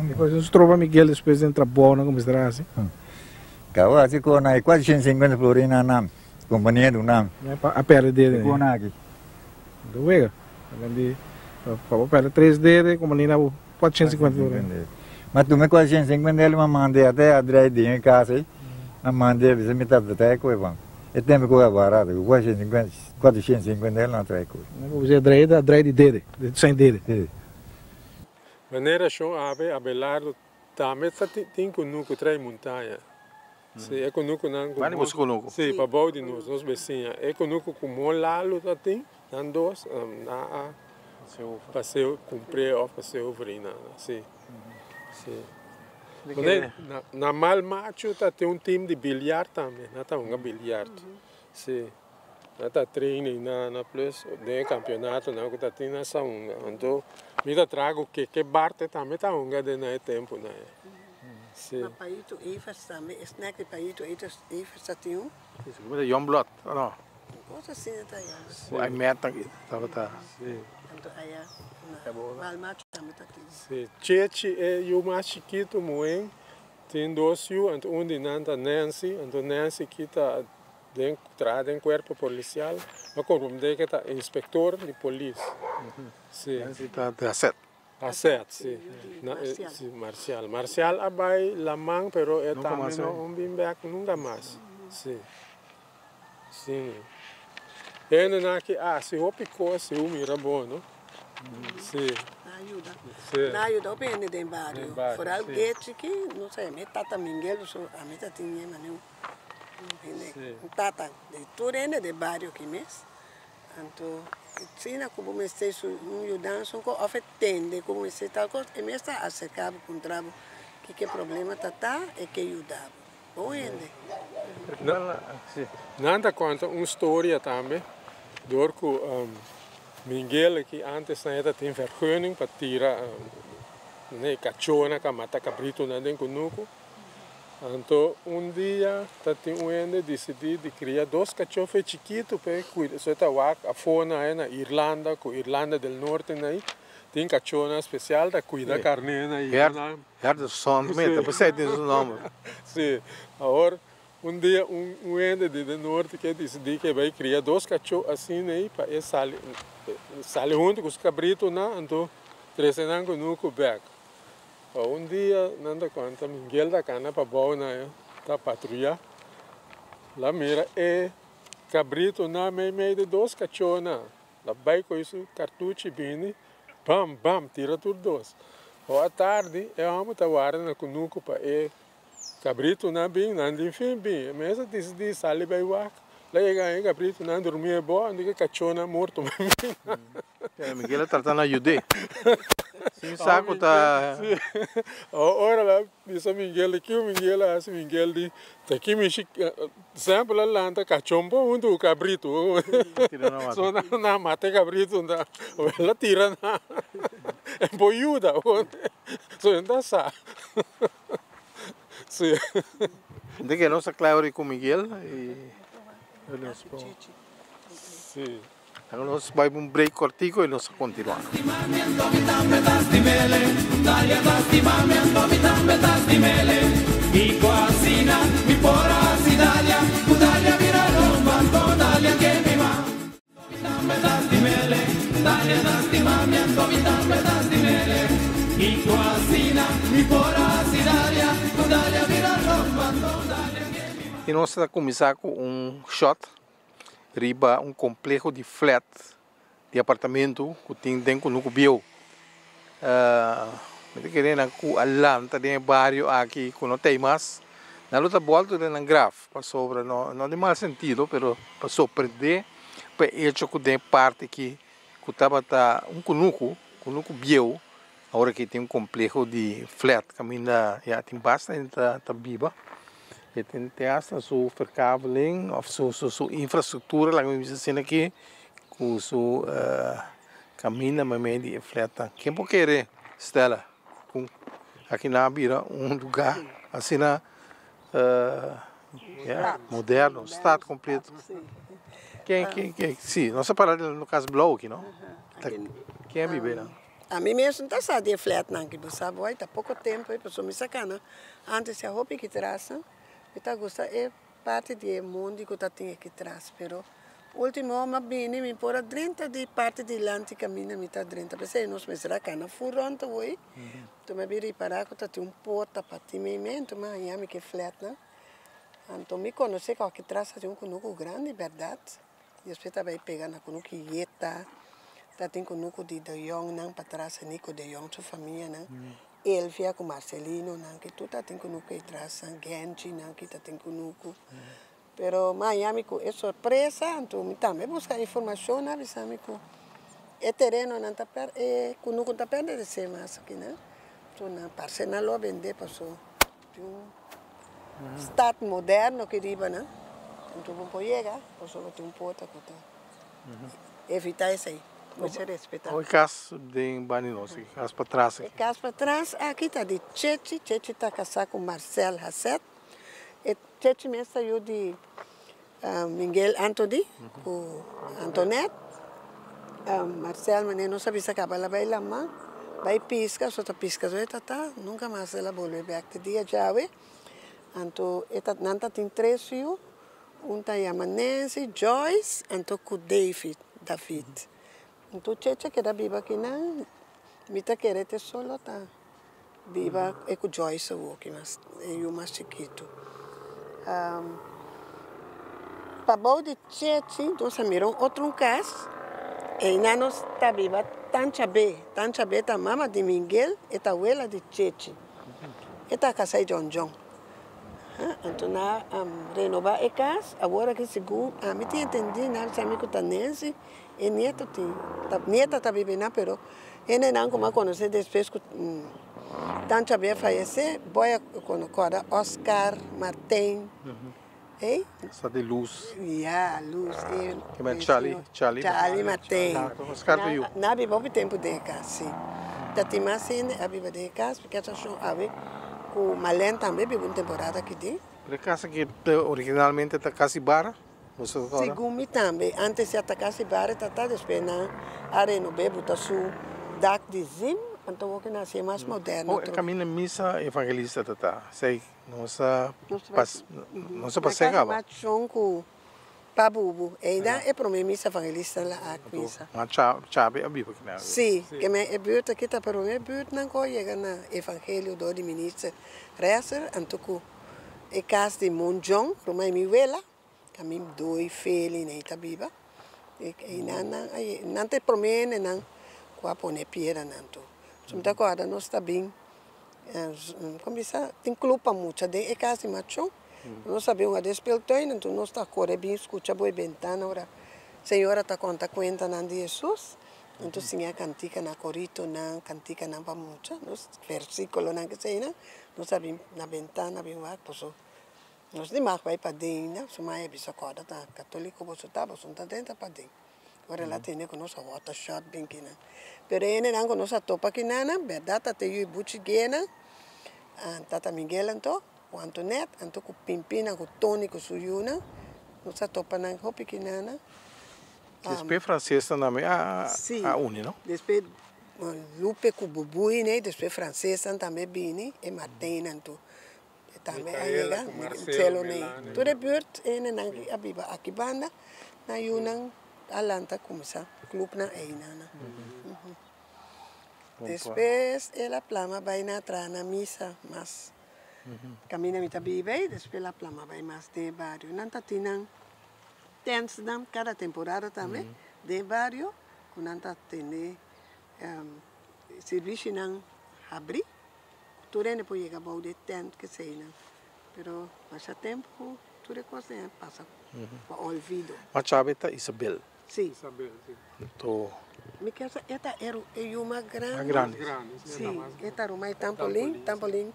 Despues un stroba Miguel despues den trabou nan kuminsá traha si. Kaba hasi ku nan e 450 florin na nan kompania di nan. A perde dede. Ku nan aki. Do wega. Pa bo perde tres dede kompania na bo 450 florin. Ma tuma e 450 el ma mande ate a drai den e kas ei. Ma mande bisa mi tata trae koe pa mi. E tempo koe a barato 450. 450 el na trae koe. Bo drei ta drei di dede, di zijn dede. Si. Manera shon Abe, Abelardo tambe ta tin kunuku trae montaña. Si, e kunukunan ku Bani boso kunuku? Si, pa bou di nos, nos besiña. E kunuku ku Mon Lalo ta tin, nan dos, nan a paseo kumpr'é òf paseo vrina. Si, si. Manera na Mal Machu ta tin un tim di biliar tambe, nan ta hunga biliar. Si. Nan ta training na na plus den e campeonatonan cu ta tin na sa hunga. Anto mi ta traha cu Keke Barte tambe ta hunga den na e temponan ei. Si. Ma Paito Evers tambe, e snack di Paito Evers ta tin un. Si, como ta Young Blood, o no? Un cosa asina ta yama. Si. Cu Aymet tabata. Si. Anto aya na Walmart tambe ta tin. Si, Chechi e yu mas chikito muhen tin dos yu, anto un di nan ta Nancy, anto Nancy kita. Den traha den cuerpo policial, m'a comprende cu ta inspector di polis. Si. Nancy ta di Hasset. Hasset, si. Si, Marcial. Marcial a bay laman pero e tambe no bin bek nunca mas. Si. Si. Hendenan aki haci hopi cos si bo mira bo, no? Si. Nan a yuda. Nan a yuda hopi hende den bario. Foral Gechi ki, no sa, mi tata Mingel, ami ta tin ñe mane un. Un tata di tur hende den bario aki mes. Anto asina ku bo mester su un yudansa un kos òf e tende ku bo mester tal kos, e mes ta aserká bo puntra bo kiko e problema ta ta e ke yuda bo. Bon hende. Nan ta konta un storia tambe dor ku Mingel aki antes nan e ta tin vergunning pa tira kachónan ka mata kabritonan den kunuku. Anto un dia ta tin un hende disidí di kria dos kachofe chikitu pa e kuida. So e ta wak afó na e na Irlanda ku Irlanda del Norte na ei tin kachónan spesial ta kuida karné na ei. Herdershond mi ta pensá tin su nòmber. Sí. Awor un dia un hende di den norte ke disidí ke bai kria dos kachó asina ei pa e sali sali huntu ku su kabritunan anto trese nan kunuku bèk. Pa un dia nan ta konta Miguel ta kana pa bou na e ta patruya la mira e kabrito na mei mei di dos kachó-nan la bai koe su kartuchi bini bam bam tira tur dos ora tardi e hòmber ta warda na kunuku pa e Cabritonan bin, nan di fin bin. E mes a disidí sali bai wak. La yega e cabritonan durmí e bo, anto e cachonan morto bai bin. Pero Miguel a trata na yud'é. Sin sa cu ta. Sí. Ora la bisa Miguel di kico Miguel a haci, Miguel di, ta ki mishi semper la lanta cachon por hunto cu cabrito. So nan a mata e cabrito, la tira nan. E por yuda. So nan ta sa. Sí. De que nos a klaar cu Miguel y nos por. Sí. Nos bai un break cortico y nos a continua. Y nos ta cuminsa cu un shot riba un compleho di flat di apartamento cu tin den Cunucu Bieu. Mi ta kere nan cu a lanta den e bario aki cu no ta ey mas, nan lo ta bolto den nan graf pasobra no den mal sentido pero pa sorprende. Pa e echo ku den e parti aki ku tabata un kunuku, kunuku bieu, awor aki tin un kompleho di flat kaminda ya tin basta hende ta ta biba. E tin te asta su verkaveling òf su su su infrastruktura laga mi bisa asina aki ku su kaminda meimei di e flatnan. Ken por kere Stella ku aki nan a bira un lugá asina Ya, moderno, stad completo. Ken, ken, ken, si, nos a para den cas blauw aki, no? Ken a biba einan? Ami mes no ta sa di e flatnan aki, bo sa boy, ta poco tempo ei, pasobra mi sa cana antes ya hopi aki tras, mi ta gusta e parti di e mondi cu ta tin aki tras, pero ultimo mi a bini mi por a drenta di parti dilanti caminda mi ta drenta, p'esei nos mester a cana fur rond awor. Anto mi a bin ripará ku ta tin un porta pa tin meimei, anto mi a haña mi ke flètnan. Anto mi konosé ku aki tras ta tin un kunuku grandi bèrdat. Despues ta bai pega na kunuku Yeta, ta tin kunuku di De Jongnan patras, Nico De Jong su famianan, Elvia ku Marcelinonan, ki tur ta tin kunuku ei tras, Genchinan ki ta tin kunuku. Pero mi a haña mi ku e sorpresa, anto mi tambe buska informashon, nan a bisa mi ku e terenonan ta per, e kunuku ta pertenesé mas aki nan. Anto nan parse nan lo a bendé paso tin un stad moderno aki riba nan, anto bo por yega pasobra tin un porta ku ta evitá esei, mester respetá. E kas den banda di nos, e kas patras aki. E kas patras aki ta di Chechi, Chechi ta kasá ku Marcel Hasset. E chechi mes ta yu di Miguel Anthony ku Antoinette. Marcel manera nos a bisa kaba el a bai laman, bai piska, so ta piska so e ta ta, nunka mas el a bolbe bek te dia djawe. Anto e ta nan ta tin tres yu, Un ta yama Nancy, Joyce, anto ku David, David. Anto Cheche keda biba akinan, mi ta kere te solo ta biba e ku Joyce awor ki mas e yu mas chikitu. Pabou di Chechi nos a mira un otro un kas, einan nos ta biba Tancha Be. Tancha Be ta mama di Miguel, e ta wela di Chechi. E ta kasa e John John. Anto nan a renobá e kas, awor aki segun ami tin entendí nan a bisa mi ku ta Nancy e nieto tin, nieta ta biba einan pero hendenan ku mi a konosé despues ku Tancho a bin a fayesé, boy a kòrda Oscar, Martijn, ey. Sa di Luz. Ya, Luz e. Ke men Charlie, Charlie. Charlie Martijn. Oscar ta yu. Nan a biba hopi tempu den e kas, si. Ta tin mas hende a biba den e kas, porque a shon awe ku Marlene tambe biba un temporada aki den. Pero e kas aki originalmente ta Kas Ibarra? Boso ta kòrda? Segun mi tambe, antes ya ta Kas Ibarra ta ta, despues nan a renob'é buta su dak di zim, anto wou ke nan hasié mas moderno Oh, e trobe. kaminda misa evangelista ta ta, esei nos a pas, nos a Na pas'é Kas kaba. Ibarra shon ku Pa bubu. Eida e prome misa evangelista la a cuminsa. Ma Chabe a biba ki na. Si, ke men e buurt aki ta prome buurtnan ku a yega na evangelio dor di minister Resser, anto ku e kas di Monjon, ruman di mi wela, ka mi doi Feli nei ta biba. Einan nan a yega, nan ta e prome hendenan ku a pone piedranan tur. So mi ta kòrda nos ta bin, komo bisa, tin club pa mucha den e kas di Machon. Nos a bin wak den speeltuin, enton nos ta kore bin skucha bo e bentana ora señora ta konta kuentanan di Hesus. Enton siña kantikanan, koritonan, kantikanan pa mucha, nos versikulonan keseinan. Nos a bin na bentana bin wak paso nos di mag bai paden ainda. Su maya bisa kòrda ta katoliko boso ta, boso no ta drenta paden. Ora el a tende ku nos a wòrdu shòt bin kinan. Pero e hendenan ku nos a topa kinanan, bèrdat ta te yu i buchi guenan, tata Miguel anto. Ku Antoinette, anto ku Pimpina, ku Tony ku su yunan, nos a topa nan hopi kinana. Despues Francesnan tambe a uni, no? Si, despues Lupe ku Bubui ne, despues Francesnan tambe bini, e Martijnnan tur tambe a yega, Marcelo ne. Tur e buurt hendenan ki a biba aki banda, nan yunan a lanta kuminsá clubnan einan. Despues el a plama bai na traha na misa mas. Kaminda mi ta biba ei, despues la plama bai mas den e bario. Nan ta tin nan tèntsnan kada temporada tambe den e bario ku nan ta tene sirvishinan habrí. Tur hende por yega bou di e tènt keseinan. Pero masha tempu tur e kosnan a pasa pa olvido. Ma Chabe ta Isabel. Sí. Isabel, sí. Anto. Mi kier sa e ta e e yu mas grandi. Mas grandi. Sí, e ta ruman e Tampolin, Tampolin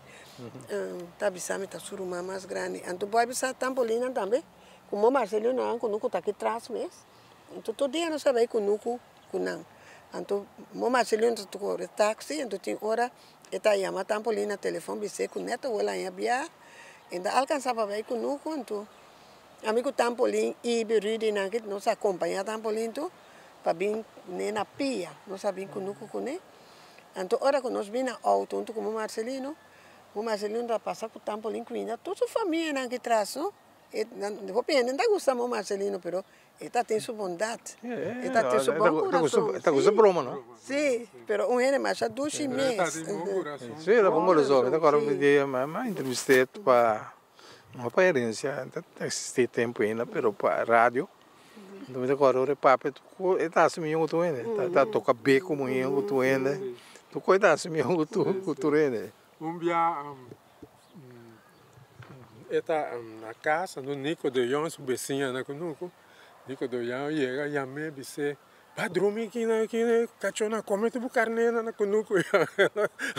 ta bisa mi ta su ruman mas grandi. Anto bo a bisa Tampolinnan tambe ku Marcelinonan ku nuku ta aki tras mes. Anto tur dia nos a bai kunuku ku nan. Anto mo Marcelino ta kore taxi, anto tin ora e ta yama Tampolin na telefon bis'é ku nèt awor laña bia e ta alkansá pa bai kunuku anto. Ami ku Tampolin Ibi Rudy nan ki nos a kompañá Tampolin tur pa bin kuné na pia. Nos a bin kunuku kuné. Anto ora ku nos bin na outo huntu ku Marcelino, Marcelino ta pasa ku Tampolin kuinda tur su famianan ki tras no. E nan hopi hende no ta gusta Marcelino pero e ta tin su bondat. E ta tin su bon kurason. E ta gusta broma no. Si, pero un hende masha dushi mes. E ta tin bon kurason. Si, e ta bon kurason. Mi ta kòrda un dia mi a entrevist'é pa. No pa herencia ta existi tempo ainda pero pa radio enton mi ta acorda ora e papia tur e ta haci miyo cu tur hende ta toca be como hende cu tur hende tur cosa e ta haci miyo cu tur hende. Un bia e ta na casa Nico de Jong su beciña na cunucu Nico de Jong yega yam'e bis'e Ba drumi aki na aki na kachó na kome tur bo karnénan na kunuku ya.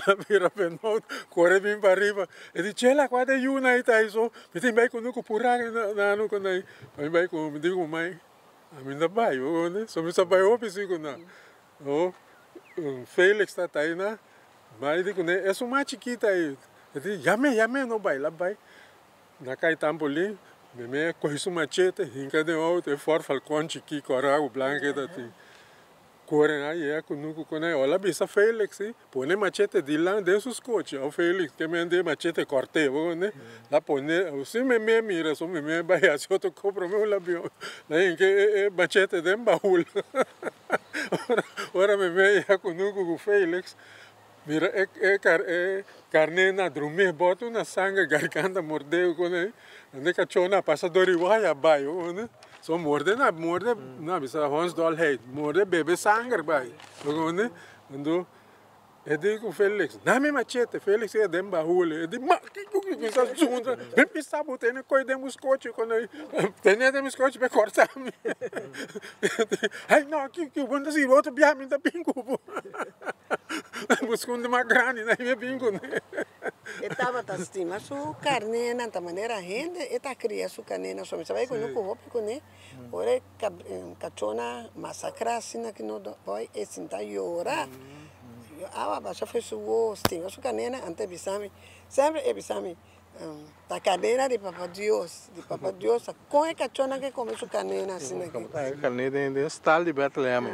A bira benout kore bin pa riba. E di chela kua ta e yu nan ta so mi tin bai kunuku purá na anu ku nan pa mi bai ku mi di ku mai ami no ta bai so mi sa bai hopi si ku nan. Oh Felix ta ta aina mai di kuné esun mas chikita ei e di yam'é yam'é no bai la bai. Na kai Tampolin, mi me a kohe su machete, hinka den outo, e Ford Falcon chikí, kòrá ku blanke ta tin. Kore nan yega kunuku ku nan ola bisa Felix si pone machete dilan den su skochi o Felix ke men den machete korte bo kone la pone si mi me mira so mi me bai hasi otro ko prome un labion la hinka e machete den baul ora ora mi me yega kunuku ku Felix mira e e karne na drumi bota una sanger garganta morde kone ande kachó nan a pasa dor di waya bai bo kone. So morde na morde na bisa hondsdolheid morde bebe sanger bai bo kone anto e di ku Felix dame machete Felix e den bahul e di ma kiko ki bisa zundra mi bisa bo tene koi den bo skochi kone tene den mi skochi pe korta mi hey no kiko bo no ta sirbi otro bia mi ta bin ku bo buska un mas grandi na mi bin kune. E tabata stima su karnénan ta manera hende e ta kria su karnénan. So mi sa bai ku no ku hopi kuné. Ora e kachónan masakrá asina ki no boy e sinta yora. Awa basha for su wowo stima su karnénan anto e bisa mi, semper e bisa mi, ta karnénan di papa Dios, di papa Dios ta kon e kachónan ke kome su karnénan asina ki. Karné den stal di Bethlehem.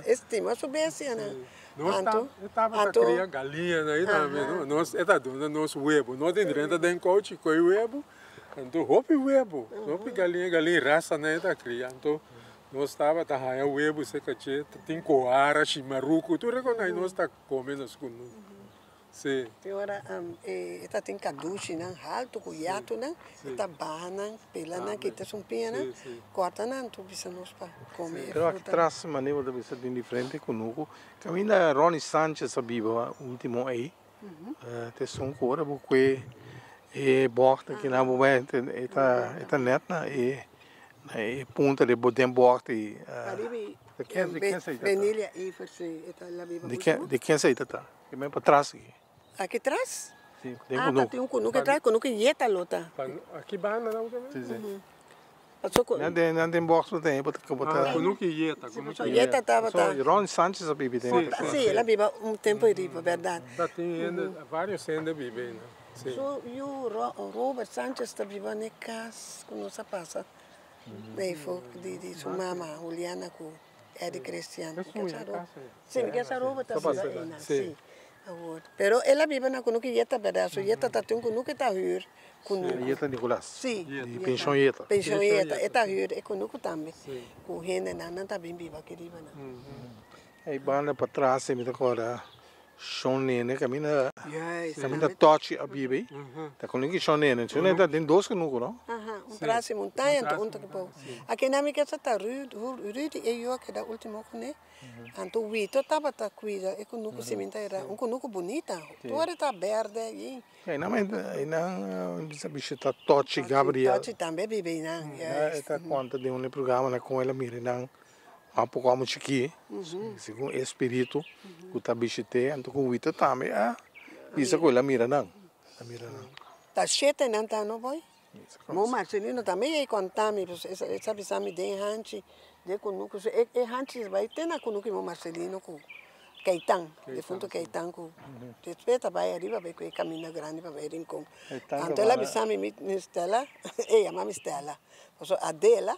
E stima su bestianan. Nos ta e tabata kria galiña ahí tambe no nos e ta duna nos webo no tin drenta den kouchi koi webo anto hopi webo hopi galiña galiña rasanan e ta kria anto nos tabata haya webo serka dje ta tin kohara shimaruku tur e kosnan nos ta kome na skul. Sí. Tin ora e ta tin kadushinan haltu ku yatunan, e ta baha nan, pela nan, kita sumpiñanan, kòrta nan tur bisa nos pa kome e Pero aki fruta. tras mane bo ta bisa tin diferente kunuku. Kaminda Ronnie Sanchez a biba ultimo ei, ta esun ku ora bo kue e bògt aki nan bo bai e ta e ta nèt na e na e punta di den bògt ei. Pariba Di ken di ken esei ta ta? Benilia Evers e ta la biba Di ken di ken esei ta ta? Ki men patras aki. Aki tras? Si, den Ah, kunuku. ta tin un kunuku atras, kunuku yeta lo ta. Aki banda nan tambe? Si, si. Paso ku. Nan den, nan den box lo ten, bo ta, bo ta. Ah, kunuku yeta, kunuku yeta. Yeta tabata. So, Ron Sanchez a bibi den. Si, si, el a biba un tempo riba, berdad. Ta tin hende, varios hende biba einan, si. Su yu Robert Sanchez ta biba n'e kas ku nos a pasa n'e di di su mama Juliana ku. Eddie Christian. Sí, mi kesa Robert ta biba einan, sí. Awor, pero el a biba na kunuku Yeta, berdad? So Yeta ta tin un kunuku e ta hür kunuku. Yeta Nicolas. Sí. Di Pension Yeta. Pension Yeta, e ta hür e kunuku tambe. Ku hendenan, nan ta bin biba aki riba nan. Ei banda patras mi ta kòrda Shon Nene kaminda kaminda Tochi a biba ei ta kono ki Shon Nene. Shon Nene ta den dos kunuku no? Aha, un tras di montaña anto un ta ki bou. Akinan mi kesa ta Rudy e yu a keda ultimo kuné. Anto Wito tabata kuida e kunuku si mi ta era un kunuku bunita. Tur e ta berde ayi. Einan einan bisa bishita Tochi Gabriel. Tochi tambe a biba einan. E ta konta den un programa na kon el a mira einan. Mas poko amo chikí, segun e spiritu ku ta bishit'é, anto ku wita tambe a bisa ku el a mira nan, a mira nan. Ta shete nan ta no boy? Mo Marcelino tambe yei konta mi, e sa bisa mi den hanchi, den kunuku, e hanchi bai te na kunuku di mo Marcelino ku Keitan, difunto Keitan ku despues ta bai ariba bai ku e kaminda grandi pa bai Rincon. Anto el a bisa mi, mi Stella, e yama mi Stella, pasobra Adela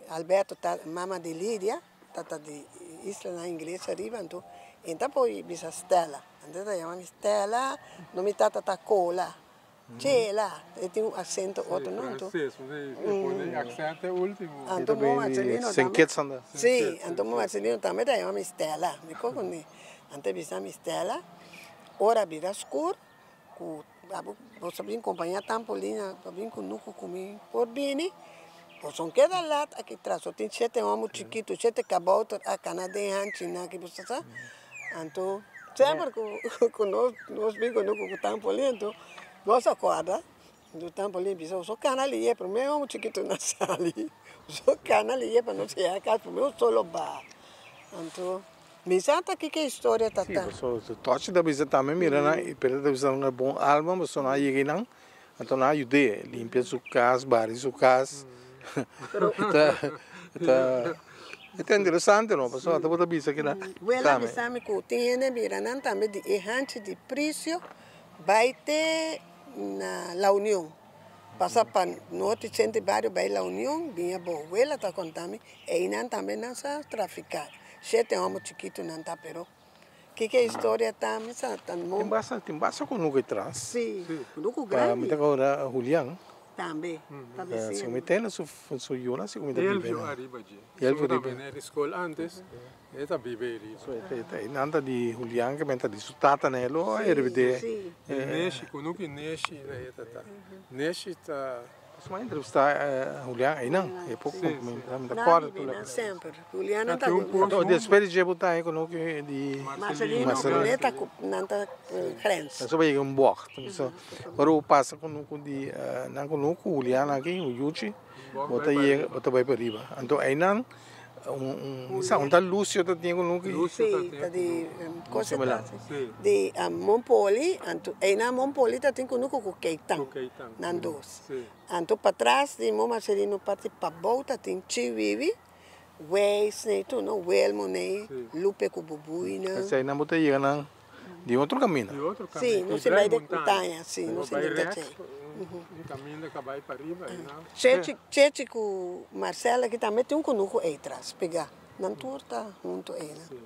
Alberto ta mama di Lidia, tata di Isla na ingles ariba, anto e ta por bisa Stella, anto e ta yama mi Stella, no mi tata ta Cola, Chela, e tin un acento otro no, anto. Frances, e pone accento e ultimo. Anto mo Marcelino tambe, si, anto mo Marcelino tambe ta yama mi Stella, mi koco ni, anto e bisa mi Stella, ora bira scur, ku abo bo sa bin kompañá Tampolina pa bin kunuku ku mi por bini, boso no keda lat aki tras, so tin shete hòmber chikitu, shete kabouter a kana den hanchinan aki boso sa, anto semper ku nos nos bin kunuku ku Tampolina anto nos a kòrda, anto Tampolina bisa boso kana liye promé hòmber chikitu na sali, boso kana liye pa nos yega kas promé un solo baha, anto. Mi sa ta kiko e historia ta Sí, ta. pasobra su tochi ta bisa tambe mira nan y pero ta bisa nan bon alma pasobra nan a yega einan anto nan a yud'é limpia su cas bari su cas ta ta e ta interesante no pasobra ata bo ta bisa kila Wela tambe. bisa mi ku tin hende mira nan tambe di e hanchi di Prisio bai te na La Union pasa pa norte sentro bario bai La Union bin abou wela ta konta mi einan tambe nan sa trafiká. 7 hòmber chikitu nan ta, pero kiko e historia ta mi sa ta Tin mo. basta tin basta kunuku atras. Sí, kunuku Pa mi grandi. ta kòrda Julian. Tambe, ta Si bisiña. mi tene su su yunan si mi ta biba Elvio einan. ariba dje. Elvio Su ta riba. meneer di skol antes, e ta biba ei riba. So e nan ta di Julian ke men ta di su tata nan e lo Sí, herbid'é. sí. Di Neshi, kunuku Neshi na e ta ta. Neshi ta. Nos a entrevistá Julian einan, e poko Sí, mi sí. ta mi ta Nan kòrda biba tur einan loke. semper. Julian nan Ta ta tin un ku. pos Anto despues di dje bo ta haña kunuku di Marcelino, Marcelino. kuné ta ku nan ta grens. Pasobra bo yega un bògt. Ora bo pasa kunuku di nan kunuku Julian aki, Yuchi, bo ta yega bo ta bai pariba. Anto einan un un sa un ta Lucio ta tin kunuku. Lucio ta Sí, tin ta di Lucio cosa Melan. ta Sí. di Monpoli, anto einan Monpoli ta tin kunuku ku Keitan, Ku Keitan. nan dos. Sí. Anto patras di Mon Marcelino parti pabou ta tin Chiwiwi, Weis nei tur no, Welmo nei, Sí. Lupe ku Bubuina. Esei nan bo ta yega nan di otro kaminda. Di otro Sí, kaminda. no I se bai bai de montaña. montaña, sí, no Bo se bai drenta rechts, chei. un kaminda ka bai pariba i nan. Chechi, Chechi ku Marcela aki tambe tin un kunuku ei tras, pegá. Nan tur ta huntu einan. Sí.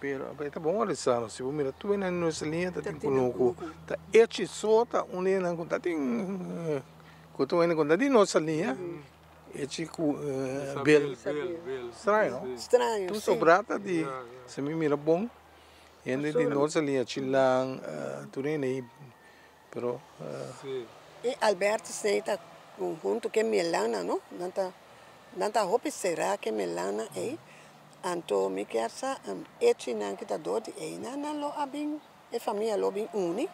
Pero e ta bon Alessandro, si bo mira tur nan nos liña ta Ta tin tin un kunuku. kunuku. Ta echi so ta un liña nan ku ta tin ku ta wende ku ta di nos liña. Echi ku Isabel, Bel. Bel, Bel. Straño, no? Sí. Straño, Tur sí. sobrá ta di, Ya, ya. si mi mira bon, hende di Pasobra. nos liña, Chilan, tur hende ei, pero. Sí. E Alberto Sney ta huntu ku e Melana, no? Nan ta, nan ta hopi será ku e Melana ei. Anto mi kier sa echi nan ki ta dor di ei nan, nan lo a bin, e famia lo bin uni.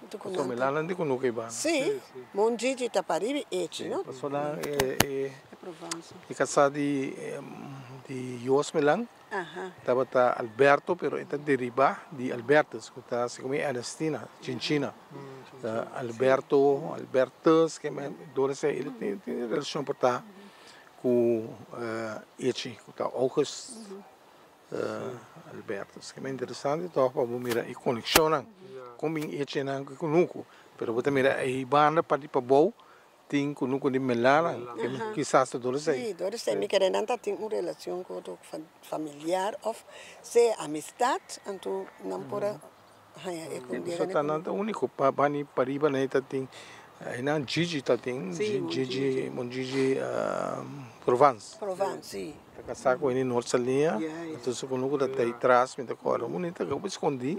Anto ku Pasobra nan ta. Melana di kunuku ei banda. Sí, Mon Gigi ta pariba echi, no? Pasobra e, e, E Provence. e kasá di, di Jos Melan tabata Alberto, pero e ta deribá di Albertus, ku ta segun mi Ernestina, Chinchina. Alberto, Albertus, ke men dor esei e tin tin relashon por ta ku Echi, ku ta August Albertus. Ke men interesante tòg pa bo mira e konekshonnan kon bin Echinan ku kunuku, pero bo ta mira ei banda parti pabou Tin kunuku di melana, kisas ta dor esei. Sí, dor esei. Mi kere nan ta tin un relacion cu otro familiar of sea amistad, anto nan por a haña e con So ta nan ta unico pa bani pariba nan ta tin, nan Gigi ta tin, Gigi, mon Gigi Provence. Provence, sí. Ta kasá ku hende Noord Saliña, entonces su kunuku ta tei tras, mi ta kòrda un bonita ku skondí.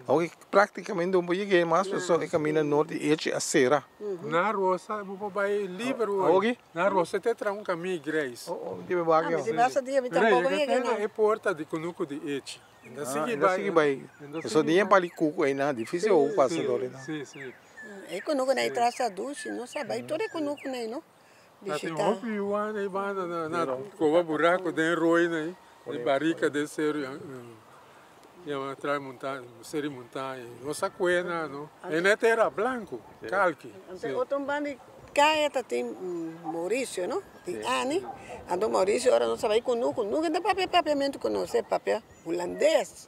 Aunke praktikamente un por yega mas pasobra e kaminda nort di Echi a sera. Na Rosa bo por bai liber hoy. Awoki? Na Rosa te traha un kaminda grijs. Oh, oh, mi tin baki. Ah, mi tin basta dia mi Pero tampoco yega yega te na no. e porta di kunuku di Echi. Enda Ah, sigui enda bai. sigui bai. Enda Pasobra sigui di e bai. pali kuku einan, difícil hopi pasa dor einan. Sí, sí. E kunuku na e tras ta dushi, no sa bai tur e kunuku na ei no. Ta tin Bishita. hopi yuan ei banda na na koba buraco den rooi nei, di barrica den seru yama trai montaña, seri montaña. No sa kue na no. E na tera blanco, kalki. Anto otro un banda di kaya ta tin Mauricio no, di Annie. Anto Mauricio ora nos a bai kunuku, nunca ta papia papiamento ku nos, e papia hulandes.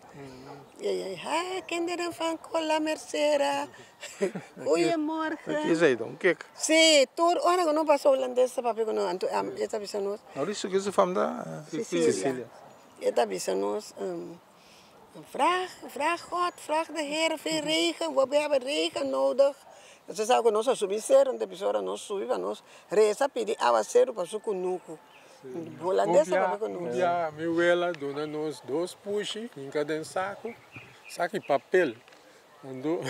Y ey, ha, kinderen van Cola Mercera, goeiemorgen. Ki esei ta? Un kek? Sí, tur ora ku nos pasa hulandes ta papia ku nos, anto e ta bisa nos. Mauricio ke su fam ta? Cecilia. Cecilia. E ta bisa nos, vraag, vraag God, vraag de Heer veel regen, we hebben regen nodig. Nos sa ku nos a subi seru, anto bisa ora nos subi pa nos resa pidi awaseru pa su kunuku. Holandés ta papia ku nos. Un bia mi wela duna nos dos pushi hinka den saku, saki papel, anto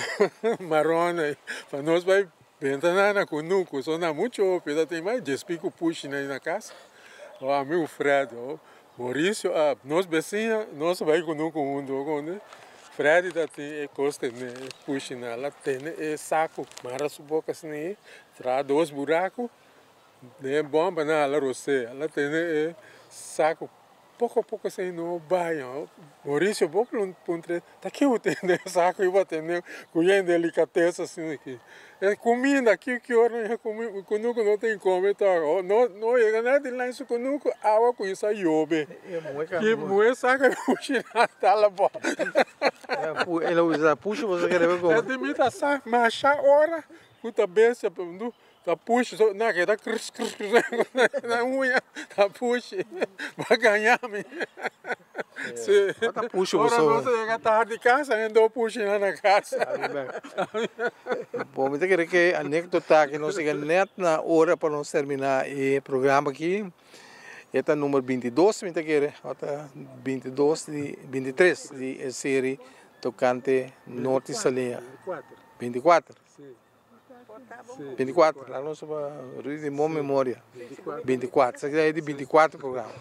maron ei, pa nos bai benta nan na kunuku, so na muchu hopi, ta tin mas dies piku pushi nan na kas. O ami ku Fred, o Mauricio, a nos besiña, nos a bai kunuku huntu, okonde Freddy ta tin e kos tene, e pushi nan, el a tene e saku, mara su boka asina ei, traha dos buraku, Den e bomba nan hala rosé, hala tene e saco poco a poco asina no bai. Mauricio bo puntra ta ki bo tin den e saco i bo a tene cu yen delicateza asina aki. E cuminda ki ki ora nan cume cunucu no tin come tok no no yega na di lan su cunucu awa cuminsa yobe ki muhe saca e pushi nan ta hala bo. E lo usa pushi boso kere be come. E di mi ta sa masha ora cu ta bestia. Ta push so na ke ta krs krs krs na uña ta push pa gaña mi. Si. Ta push Ora nos yega tardi casa en do push na na casa. Bon, mi ta kere ke anekdota aki nos yega net na ora pa nos termina e programa aki. E ta number 22 mi ta kere, o ta 22 di 23 di e serie tocante Norte Saliña. 24. 24, la nos pa Ruiz di bon memoria. 24, sa keda di 24 programa.